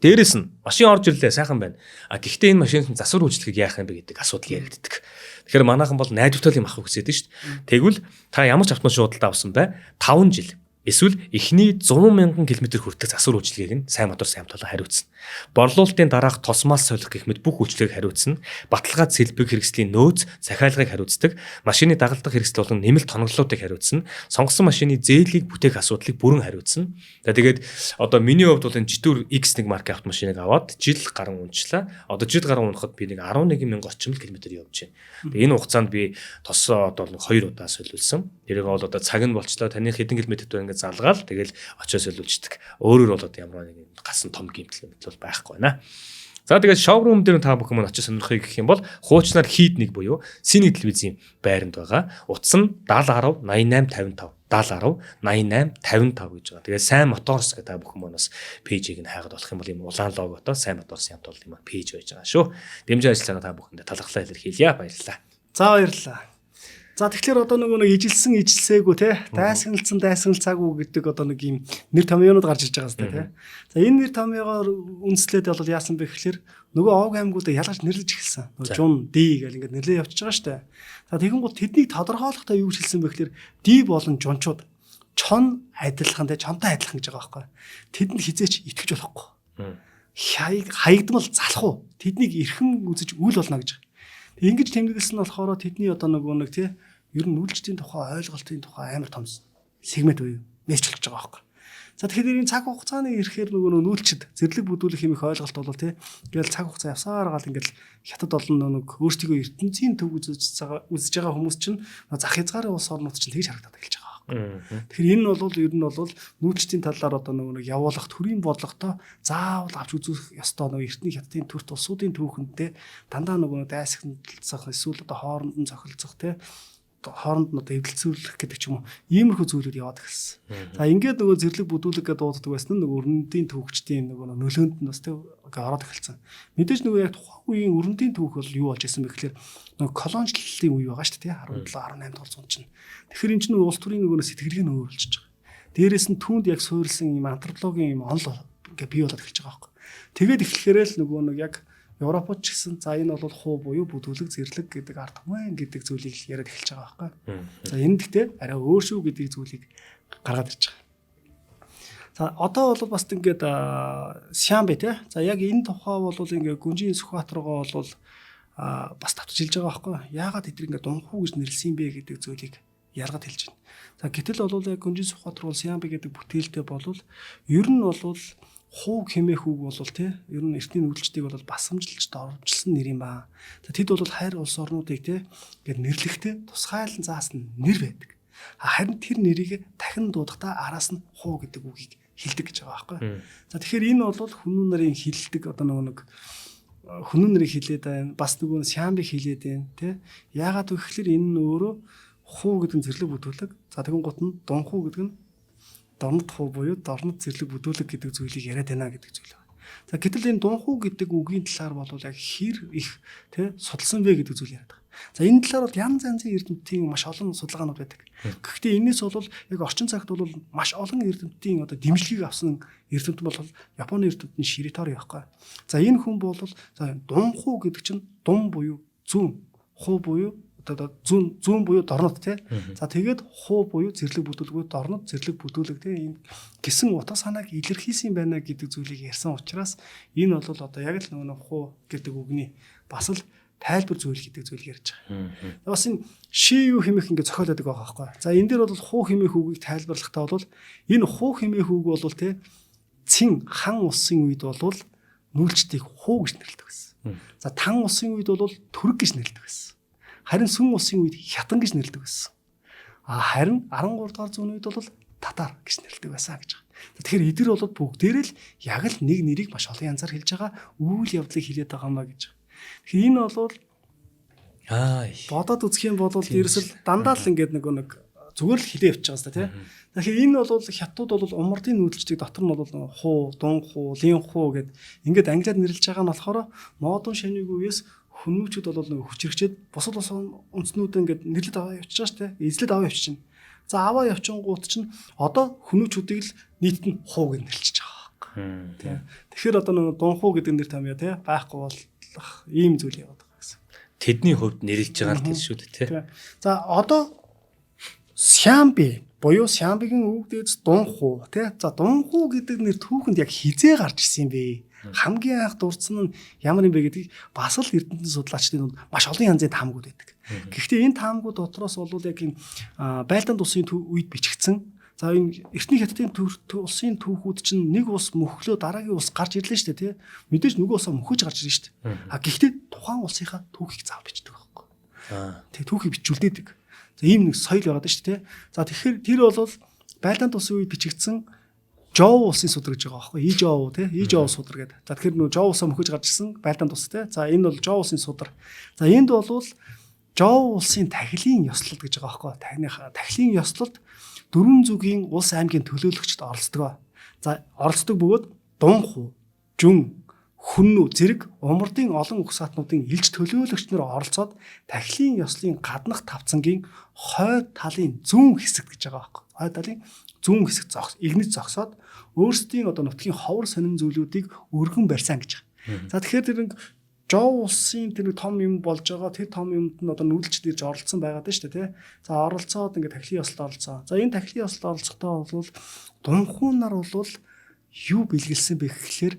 дээрэс нь машин орж ирлээ сайхан байна. А гэхдээ энэ машинд засвар үйлчлэгийг яах юм бэ гэдэг асуудал яригддаг. Тэгэхээр манайхан бол найдвартай юм авах хүсэж шүү дээ. Тэгвэл та ямар ч автомашин худалдаа авсан бай 5 жил эсвэл эхний 100 мянган км хүртэлх засвар үйлчилгээг нь Сайн Мотор сайн талаа хариуцна. Борлуулалтын дараах тосмаас солих гэх мэт бүх үйлчлэгийг хариуцна. Баталгаа сэлбэг хэрэгслийн нөөц, захиалгыг хариуцдаг. Машины дагалдах хэрэгсэл болон нэмэлт тоноглолуудыг хариуцна. Сонгосон машины зээлийг бүтээх асуудлыг бүрэн хариуцна. За тэгээд одоо миний хувьд бол энэ Jetour X1 маркийн автомашиныг аваад жил гарan унчлаа. Одоо жил гарan унахад би нэг 11 мянга орчим километр явж байна. Тэгээ энэ хугацаанд би тосоо одоо нэг 2 удаа солиулсан. Тэрийг бол одоо цаг нь болчлоо. Таны хэдэн километрт вэ ингээд залгаал тэгэл очиж солиулчихдаг. Өөрөөр бол одоо ямар нэг гасан том гэмтэл мэтэл бол байхгүй байна. За тэгээд шоурум дээр та бүхэн мань очиж сонирхохыг гэх юм бол хуучнаар хийд нэг буюу Синий телевизийн байранд байгаа. Утас нь 70 10 88 55 70 10 88 55 гэж байгаа. Тэгээд Сайн Моторс гэдэг та бүхэн маань бас page ийг нь хайгаад болох юм бол ийм улаан логотой Сайн Моторсын хамт олон юм page байж байгаа шүү. Дэмжин ажиллаж байгаа та бүхэндээ талархлаа илэрхийлье. Баярлалаа. За баярлалаа. За тэгэхээр одоо нөгөө нэг ижилсэн ижилсээгүй те дайсагналцсан дайсагналцаагүй гэдэг одоо нэг юм нэр томьёонууд гарч ирж байгаа зү те. За энэ нэр томьёогоор үндэслээд бол яасан бэ гэхэлэр нөгөө овг аймагуудаа ялгаж нэрлэж эхэлсэн. Нөгөө Жун, Ди гэл ингээд нэрлээ явчихж байгаа штэ. За тэгэн гол тэднийг тодорхойлохдоо юу гэж хэлсэн бэ гэхэлэр Ди болон Жунчууд чон адилхан те чонтой адилхан гэж байгаа байхгүй. Тэдэнд хизээч итгэж болохгүй. Хаягдмал залах уу. Тэднийг эрхэм үзэж үл болно гэж. Ингэж тэмдэглэсэн нь болохоор тэдний одоо нөгөө нэг тий ер нь нүүлжтийн тухай ойлголтын тухай амар том сегмент буюу мессеж болж байгаа байхгүй. За тэгэхээр энэ цаг хугацааны ирэхээр нөгөө нүүлчд зэрлэг бүдүүлэх юм их ойлголт бол тий ингээл цаг хугацаа явсаар гал ингээл хятад олон нэг өөрсдийгөө ертөнцийн төв үзэж байгаа хүмүүс чинь зах хязгаарын улс орнууд чинь тэгж харагдаад эхэлж байгаа. Тэгэхээр энэ нь бол ер нь бол нүүлчдийн талаар одоо нөгөө нэг явуулах төрийн бодлоготой заавал авч үзэх ёстой нөгөө эртний хятадын төрт улсуудын түүхэндээ дандаа нөгөө дайсагналцах эсвэл одоо хооронд нь зохилцох те хооронд нь одоо эвдэлцүүлэх гэдэг ч юм уу иймэрхүү зүйлүүд яваад эхэлсэн. За ингээд нөгөө зэрлэг бүдүүлэг гэдэг дууддаг байсан нь нөгөө өрнөдийн түүхчдийн нөгөө нөлөөнд нь бас тэг ороод эхэлсэн. Мэдээж нөгөө яг тухайн үеийн өрнөдийн түүх бол юу болж исэн бэ гэхлээр нөгөө колоничлалын үе байгаа шүү дээ 17 18 дугаар зуунд чинь. Тэгэхээр эн чинь улс төрийн нөгөө сэтгэлгээ нь өөрчилж байгаа. Дээрээс нь түүнд яг суурилсан юм антропологийн юм онол ингээ бий болоод эхэлж байгаа байхгүй. Тэгээд эхлэхээрээ л нөгөө нэг яг Европод ч гэсэн за энэ бол хуу буюу бүдүүлэг зэрлэг гэдэг ард түмэн гэдэг зүйлийг яриад эхэлж байгаа байхгүй. За энэ гэхдээ арай өөр шүү гэдэг зүйлийг гаргаад ирж байгаа. За одоо бол бас ингээд Сямбэ те. За яг энэ тухай бол ингээд Гүнжийн Сүхбаатар руугаа бол бас татж хэлж байгаа байхгүй. Яагаад эдгээр ингээд дунхуу гэж нэрлсэн бэ гэдэг зүйлийг ялгаад хэлж байна. За гэтэл бол яг Гүнжийн Сүхбаатар бол Сямбэ гэдэг бүтээлтэй бол ер нь бол хууг хэмээх үг бол тий ер нь эртний нүүдэлчдийг бол басамжилж дормжилсан нэр юм ба. За тэд бол хайр улс орнуудыг тий ингээд нэрлэхдээ тусгайлан заасан нэр байдаг. Харин тэр нэрийг дахин дуудахдаа араас нь хуу гэдэг үгийг хэлдэг гэж байгаа байхгүй. За тэгэхээр энэ бол хүмүүн нарын хилдэг одоо нөгөө нэг хүмүүн нарыг хилээд байна. Бас нөгөө сямбыг хилээд байна тий. Яагаад вэ гэхэлэр энэ нь өөрөө хуу гэдэг нь зэрлэг бүдүүлэг. За тэгэн гут нь дунхуу гэдэг нь дорнод хуу буюу дорнод зэрлэг бүдүүлэг гэдэг зүйлийг яриад байна гэдэг зүйл байна. За гэтэл энэ дунхуу гэдэг үгийн талаар бол яг хэр их тий судалсан бэ гэдэг зүйл яриад байгаа. За энэ талаар бол янз янзын эрдэмтдийн маш олон судалгаанууд байдаг. Гэхдээ энэс бол яг орчин цагт бол маш олон эрдэмтдийн одоо дэмжлэгийг авсан эрдэмтэн бол Японы эрдэмтэн Ширитори байхгүй. За энэ хүн бол за дунхуу гэдэг чинь дун буюу зүүн, хуу буюу одоо зүүн зүүн буюу дорнод тий. За тэгээд хуу буюу зэрлэг бүдүүлгүүд дорнод зэрлэг бүдүүлэг тий ийм гисэн утга санааг илэрхийлсэн байна гэдэг зүйлийг ярьсан учраас энэ бол одоо яг л нөгөө хуу гэдэг үгний бас л тайлбар зүйл гэдэг зүйл ярьж байгаа. Бас энэ ши юу хэмээх ингээд зохиол байдаг байгаа байхгүй. За энэ дээр бол хуу хэмээх үгийг тайлбарлахдаа бол энэ хуу хэмээх үг бол тий цин хан улсын үед бол нүүлчдийг хуу гэж нэрлэдэг байсан. За тан улсын үед бол түрэг гэж нэрлэдэг байсан. Харин сүн улсын үед хятан гэж нэрлэдэг байсан. А харин 13 дугаар зууны үед бол татар гэж нэрлэдэг байсан гэж байгаа. Тэгэхээр эдгээр бол бүгдээрээ л яг л нэг нэрийг маш олон янзаар хэлж байгаа үйл явдлыг хэлээд байгаа маа гэж. Тэгэхээр энэ бол бодоод үзэх юм бол ерөөсөл дандаа л ингээд нөгөө нэг зүгээр л хилээ явчих байгаа юм тий. Тэгэхээр энэ бол хятадууд бол умардын нүүдэлчдийг дотор нь бол хуу, дунхуу, линхуу гэд ингээд англиар нэрлэж байгаа нь болохоор модон шаныг үеэс хүмүүчүүд бол нэг хүчрэгчээд бусад улс үндэстнүүд ингээд нэрлээд аваа явчихж байгаа шүү дээ. Эзлээд аваа явчихна. За аваа явчингууд чинь одоо хүмүүчүүдийг л нийтэд нь хуу гэж нэрлчихэж байгаа байхгүй. Тий. Тэгэхээр одоо нэг дунхуу гэдэг нэр томьёо тий байхгүй болох ийм зүйл яваад байгаа гэсэн. Тэдний хувьд нэрлэж байгаа л тэр шүү дээ тий. За одоо Сямби буюу Сямбигийн өвгдөөс дунхуу тий. За дунхуу гэдэг нэр түүхэнд яг хизээ гарч ирсэн юм бэ? Хамгийн анх дурдсан нь ямар юм бэ гэдгийг бас л эрдэмтэн судлаачдын дунд маш олон янзын таамгууд байдаг. Гэхдээ энэ таамгууд дотроос бол яг энэ байлдаан улсын үед бичигдсэн. За энэ эртний хятадын улсын түүхүүд чинь нэг улс мөхлөө дараагийн улс гарч ирлээ шүү дээ тий. Мэдээж нөгөө улсаа мөхөж гарч ирнэ шүү дээ. А гэхдээ тухайн улсынхаа түүхийг заав бичдэг байхгүй. Тэг түүхийг бичүүлдэг. За ийм нэг соёл байгаад шүү дээ тий. За тэгэхээр тэр бол байлдаан улсын үед бичигдсэн Жоо улсын судар гэж байгаа байхгүй. Ижоо тий. Ижоо судар гэдэг. За тэгэхээр нөгөө Жоо улсаа мөхөж гарч ирсэн байлдаан тус тий. За энэ бол Жоо улсын судар. За энд бол Жоо улсын тахилын ёслолт гэж байгаа байхгүй. Тахилын ёслолт дөрвөн зүгийн улс аймгийн төлөөлөгчд оролцдог. За оролцдог бөгөөд Дунху, Жүн, Хүннү зэрэг умардын олон угсаатнуудын илж төлөөлөгч нар оролцоод тахилын ёслолын гаднах тавцангийн хойд талын зүүн хэсэгт гэж байгаа байхгүй. Хойд талын зүүн хэсэгт игнэж зогсоод өөрсдийн одоо нутгийн ховор сонин зүйлүүдийг өргөн барьсан гэж байгаа. За тэгэхээр тэр нэг Жоо улсын тэр нэг том юм болж байгаа, тэр том юмд нь одоо нүүдэлчд ирж оролцсон байгаад байна шүү дээ тий. За оролцоод ингээд тахилын ёслолд оролцсон. За энэ тахилын ёслолд оролцохдоо бол Дунхуу нар бол юу бэлгэлсэн бэ гэхлээр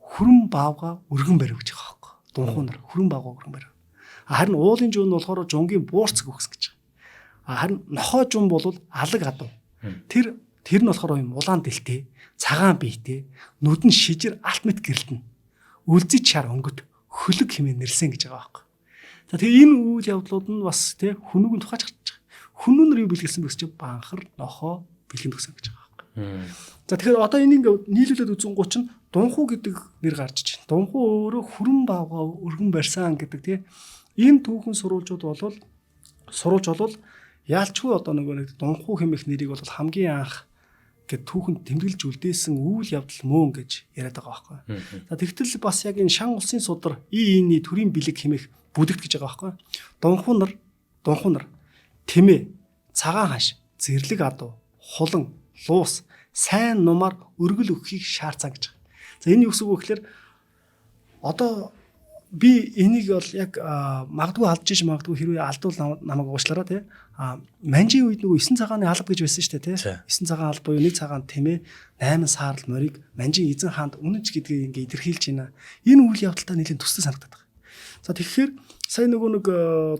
хүрэн баавга өргөн барив гэж байгаа байхгүй. Дунхуу нар хүрэн баавга өргөн барив. Харин уулын жуун нь болохоор жунгийн буурцаг өгсөн гэж байгаа. Харин нохой жун бол алаг адуу. Тэр нь болохоор юм улаан дэлтэй, цагаан биетэй, нүд нь шижир алт мэт гэрэлтэнэ. Үлзий шар өнгөт хөлөг хэмээн нэрлсэн гэж байгаа байхгүй. За тэгээ энэ үйл явдлууд нь бас тий хүнүүг нь тухайч гарч байгаа. Хүнүү нар юу бэлгэлсэн бэ гэж чинь банхар, нохоо бэлгэн төгсөн гэж байгаа байхгүй. За тэгэхээр одоо энийг ингээ нийлүүлээд үзэнгуут чинь Дунхуу гэдэг нэр гарч иж байна. Дунхуу өөрөө хүрэн баавга өргөн барьсан гэдэг тий. Энэ түүхэн сурвалжууд бол сурвалж бол яалчгүй одоо нөгөө нэг Дунхуу хэмээх нэрийг бол хамгийн анх гэд түүхэнд тэмдэглэж үлдээсэн үйл явдал мөн гэж яриад байгаа байхгүй. За тэгтэл бас яг энэ Шан улсын судар ИИ-ний төрийн бэлэг хэмээх бүдэгт гэж байгаа байхгүй. Дунхуу нар тэмээ, цагаан хаш, зэрлэг адуу, хулан, луус, сайн нумаар өргөл өгөхийг шаардсан гэж байгаа. За энэ юу гэсэн үг вэ гэхээр одоо би энийг бол яг магадгүй алдж иж магадгүй хэрвээ алдвал намайг уучлаарай тий. Манжийн үед нөгөө 9 цагааны алба гэж байсан шүү дээ тий. 9 цагаан алба буюу 1 цагаан тэмээ 8 саарл морийг Манжийн эзэн хаанд үнэнч гэдгийг ингээ илэрхийлж байна. Энэ үйл явдалтай нэлээд төссөн санагдаад байгаа. За тэгэхээр сая нөгөө нэг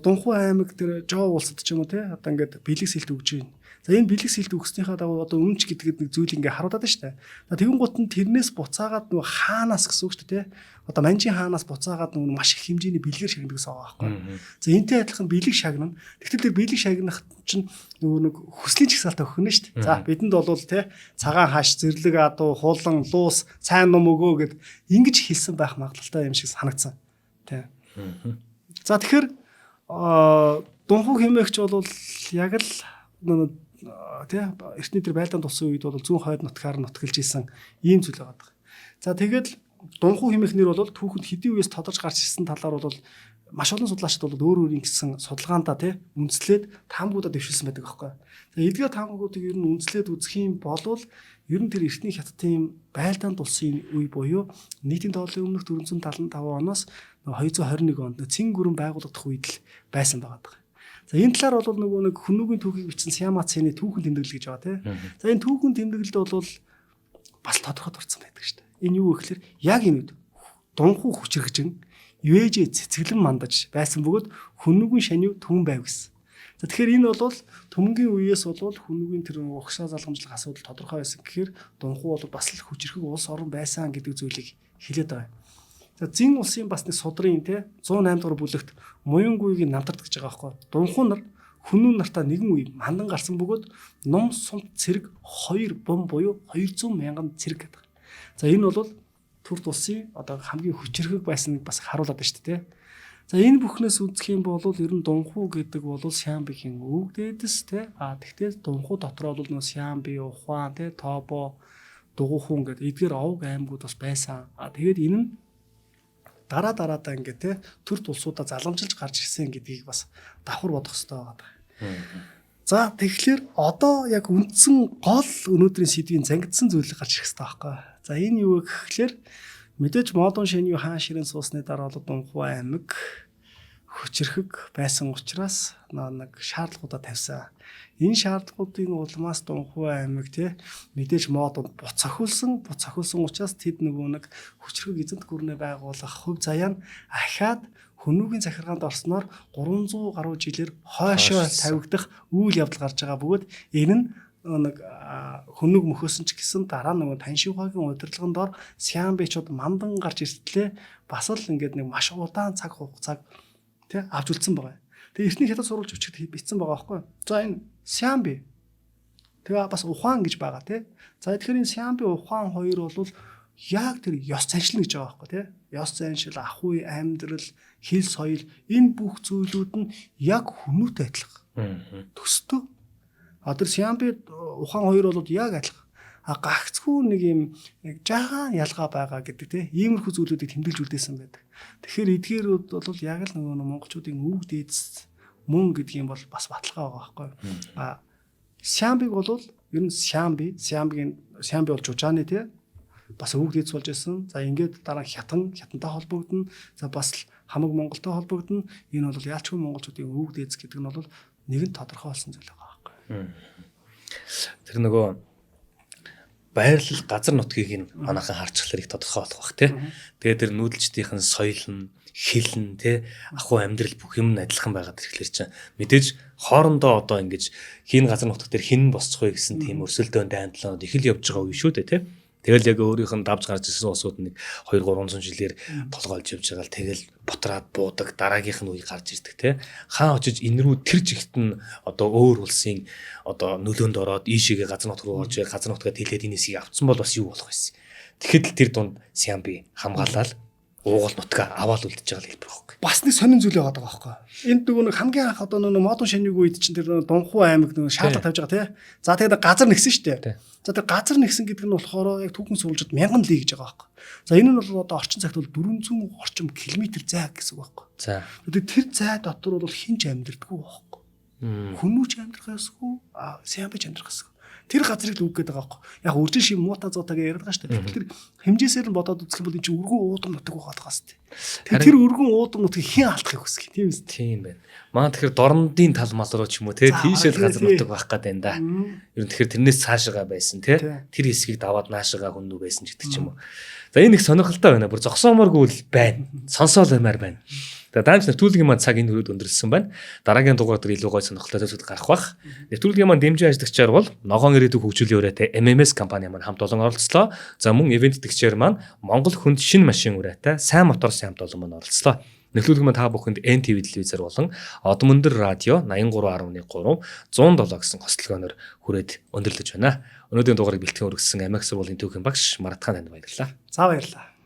Дунхуу аймаг тэр Жоо улсад ч юм уу тий одоо ингээд бэлэг сэлт өгж байна. За энэ бэлэг сэлт өгснийхаа дагуу одоо үнэнч гэдгээд нэг зүйл ингээ харуулдаг шүү дээ. За тэгэн гут нь тэрнээс буцаагаад нөгөө хаанаас гэсэн үг шүү дээ тий. Одоо Манжийн хаанаас буцаагаад нөгөө маш их хэмжээний бэлгээр шагнадаг гэсэн байгаа байхгүй. За энтэй адилхан бэлэг шагнана. Тэгтэл тэр бэлэг шагнах чинь нөгөө нэг хүслийн жагсаалтаа өгнө шүү дээ. За бидэнд бол тий цагаан хаш, зэрлэг адуу, хулан, луус, сайн ном өгөө гэд ингэж хэлсэн байх магадлалтай юм шиг санагдсан. Тий. За тэгэхээр Дунхуу хэмээгч бол яг л тий эртний тэр байлдаан тулсан үед бол зүүн хойд нутгаар нутгалж исэн ийм зүйл байгаа. За тэгээд Дунхуу хэмээх нэр бол түүхэнд хэдийн үеэс тодорч гарч ирсэн талаар бол маш олон судлаачид бол өөр өөрийн гэсэн судалгаандаа тий үндэслээд таамгуудаа дэвшилсэн байдаг аахгүй. За эдгээр таамгуудыг ер нь үндэслээд үзэх юм бол ер нь тэр эртний хятадын байлдаан тулсын үе буюу нийтийн тооллын өмнөх 475 оноос 221 онд цэн гүрэн байгуулагдах үед л байсан байгаа даа. За энэ талаар бол нөгөө нэг хүнүүгийн түүхийг бичсэн Сяма Цэний түүхэн тэмдэглэл гэж байгаа тий. За энэ түүхэн тэмдэглэлд бол бас тодорхой дурдсан байдаг шүү дээ. Энэ юу гэхээр яг энэ үед Дунхуу хүчрхжин Юэжээ цэцэглэн мандаж байсан бөгөөд хүнүүгийн шанив түн байв гэсэн. За тэгэхээр энэ бол түмэнгийн үеэс бол хүнүүгийн тэр угшаа залгамжлах асуудал тодорхой байсан гэхээр Дунхуу бол бас л хүчрхэг улс орон байсан гэдэг зүйлийг хэлээд байгаа юм. За Зин улсын бас нэг судрын тий 108 дугаар бүлэгт Муянгуйгийн намтард гэж байгаа байхгүй. Дунхуу нар хүнүү нартаа нэгэн үе мандан гарсан бөгөөд ном сумт цэрэг 2 бум буюу 200 мянган цэрэг гэдэг. За энэ бол Түрд улсын одоо хамгийн хүчрхэг байсныг бас харуулад байна шүү дээ. За энэ бүхнээс үзэх юм бол ер нь Дунхуу гэдэг бол Сямбигийн өвгдээдэс тий. А тэгтээ Дунхуу дотор бол нөө Сямби, Ухаан тий, Тобо, Дугуйхүн гэдэг эдгээр овг аймагуд бас байсан. А тэгээд энэ нь дараа дараадаа ингээ тий Түрд улсуудаа залгамжилж гарч ирсэн гэдгийг бас давхар бодох хэрэгтэй байгаа. За тэгэхээр одоо яг үндсэн гол өнөөдрийн сэдвийн зангидсан зүйл гарч ирэх хэрэгтэй байхгүй. За энэ юу вэ гэхлээр мэдээж Модон шэнью хаан ширэн суусны дараа бол Дунхуу аймаг Хүчирхэг байсан учраас нэг шаардлагуудаа тавьсан. Энэ шаардлагуудын улмаас Дунхуй аймаг те мэдээж мод буц цохиулсан, буц цохиулсан учраас тэд нөгөө нэг хүчирхэг эзэнт гүрнээ байгуулах хувь заяа нь ахаад Хүннүгийн захиргаанд орсноор 300 гаруй жилээр хойшоо тавигдах үйл явдал гарч байгаа бөгөөд энэ нь нэг хүннүг мөхөөсөн ч гэсэн дараа нөгөө Таншиухагийн удирдлагын дор Сямбичууд мандан гарч иртлээ бас л ингээд нэг маш удаан цаг хугацааг тий авч үлдсэн байгаа. Тэгээ эртний хятад сурвалж бичигт бичсэн байгаа байхгүй. За энэ Сямби тэгээ бас Ухаан гэж байгаа тий. За тэгэхээр энэ Сямби Ухаан хоёр бол яг тэр ёс заншил гэж байгаа байхгүй тий. Ёс заншил, ахуй, амьдрал, хэл соёл энэ бүх зүйлүүд нь яг хүмүүтэй адилхан. Төстөө. А тэр Сямби Ухаан хоёр бол яг адилхан. А гагцхүү нэг юм нэг жаахан ялгаа байгаа гэдэг тий. Иймэрхүү зүйлүүдийг тэмдэглэж үлдээсэн байдаг. Тэгэхээр эдгээрүүд бол яг л нөгөө монголчуудын өвөг дээдс мөн гэдгийг бол бас баталгаа байгаа байхгүй. А Сямбиг бол ер нь Сямби, Сямбигийн Сямби бол Жужааны тий бас өвөг дээдс болж исэн. За ингээд дараа нь хятан, хятантай холбогдно. За бас л хамаг Монголтой холбогдно. Энэ бол яалчгүй монголчуудын өвөг дээдс гэдэг нь бол нэгэн тодорхой болсон зүйл байгаа байхгүй. Тэр нөгөө байрлал газар нутгийг нь манайхан харчихлаар их тодорхой болох бах тий. Тэгээд тэр нүүдэлчдийнхэн соёл нь, хэл нь тий, ахуй амьдрал бүх юм нь адилхан байгаад ирэхлээр чинь мэдээж хоорондоо одоо ингэж хин газар нутаг дээр хин босцох вэ гэсэн тийм өрсөлдөөн дайндлаанууд их л явж байгаа үе шүү дээ тий. Тэгэл яг өөрийнх нь давж гарч ирсэн улсууд нэг 2 300 жилээр толгойлж явж байгаа л тэгэл бутраад буудаг дараагийнх нь үе гарч ирдэг те. Хаан очиж энэ рүү тэр жигт нь одоо өөр улсын одоо нөлөөнд ороод ийшээгээ газар нутг руу орж газар нутгаа тэлээд энэ хэсгийг авцсан бол бас юу болох вэ? Тэгэхэд л тэр дунд Сямби хамгаалал уугуул нутгаа аваад үлдчихэж байгаа хэлбэр байхгүй. Бас нэг сонин зүйл яваад байгаа байхгүй. Энд нөгөө нэг хамгийн анх одоо нөгөө модон шаныг үед чинь тэр Дунхуу аймаг нөгөө шаардлага тавьж байгаа тий. За тэгээд газар нэгсэн шүү дээ. За тэр газар нэгсэн гэдэг нь болохоор яг түүхэн сурвалжид 1000 ли гэж байгаа байхгүй. За энэ нь бол одоо орчин цагт бол 400 орчим километр зай гэсэн үг байхгүй. За. Тэгээд тэр зай дотор бол хэн ч амьдрдаггүй байхгүй. Хүмүүч амьдрах ёсгүй, сямбич амьдрах ёсгүй. Тэр газрыг л үг гэдэг байгаа байхгүй. Яг үржин шим муута зуутагаа яриад байгаа шүү дээ. Тэр хэмжээсээр нь бодоод үзэх юм бол энэ чинь өргөн уудам нутаг байгаа шүү дээ. Тэр өргөн уудам нутгийг хэн алдахыг хүсэх юм тийм үү? Тийм байна. Манай тэгэхээр дорндын тал мал руу ч юм уу те тийшэл газар нутаг байх гээд байна да. Ер нь тэгэхээр тэрнээс цаашаа байсан те тэр хэсгийг даваад наашаага хүн үү байсан ч гэдэг ч юм уу. За энэ их сонирхолтой байна. Бүр зогсоомооргүй л байна. Сонсоол баймаар байна. За даамч нэвтрүүлгийн маань цаг энэ хүрээд өндөрлөсөн байна. Дараагийн дугаар дээр илүү гоё сонирхолтой зүйлсүүд гарах бах. Нэвтрүүлгийн маань дэмжин ажиллагчаар бол Ногоон ирээдүйг хөгжүүлийн ураатай MMS компани маань хамт олон оролцлоо. За мөн ивент тэтгэгчээр маань Монгол хүнд шинэ машин ураатай Сайн мотор сайн хамт олон маань оролцлоо. Нэвтрүүлэг маань та бүхэнд NTV телевизээр болон Одмөндөр радио 83.3 107 гэсэн хослогооноор хүрээд өндөрлөж байна. Өнөөдрийн дугаарыг бэлтгэн өргөссөн Амиа сургуулийн түүхийн багш Маратхан танд баярлалаа. За баярлалаа.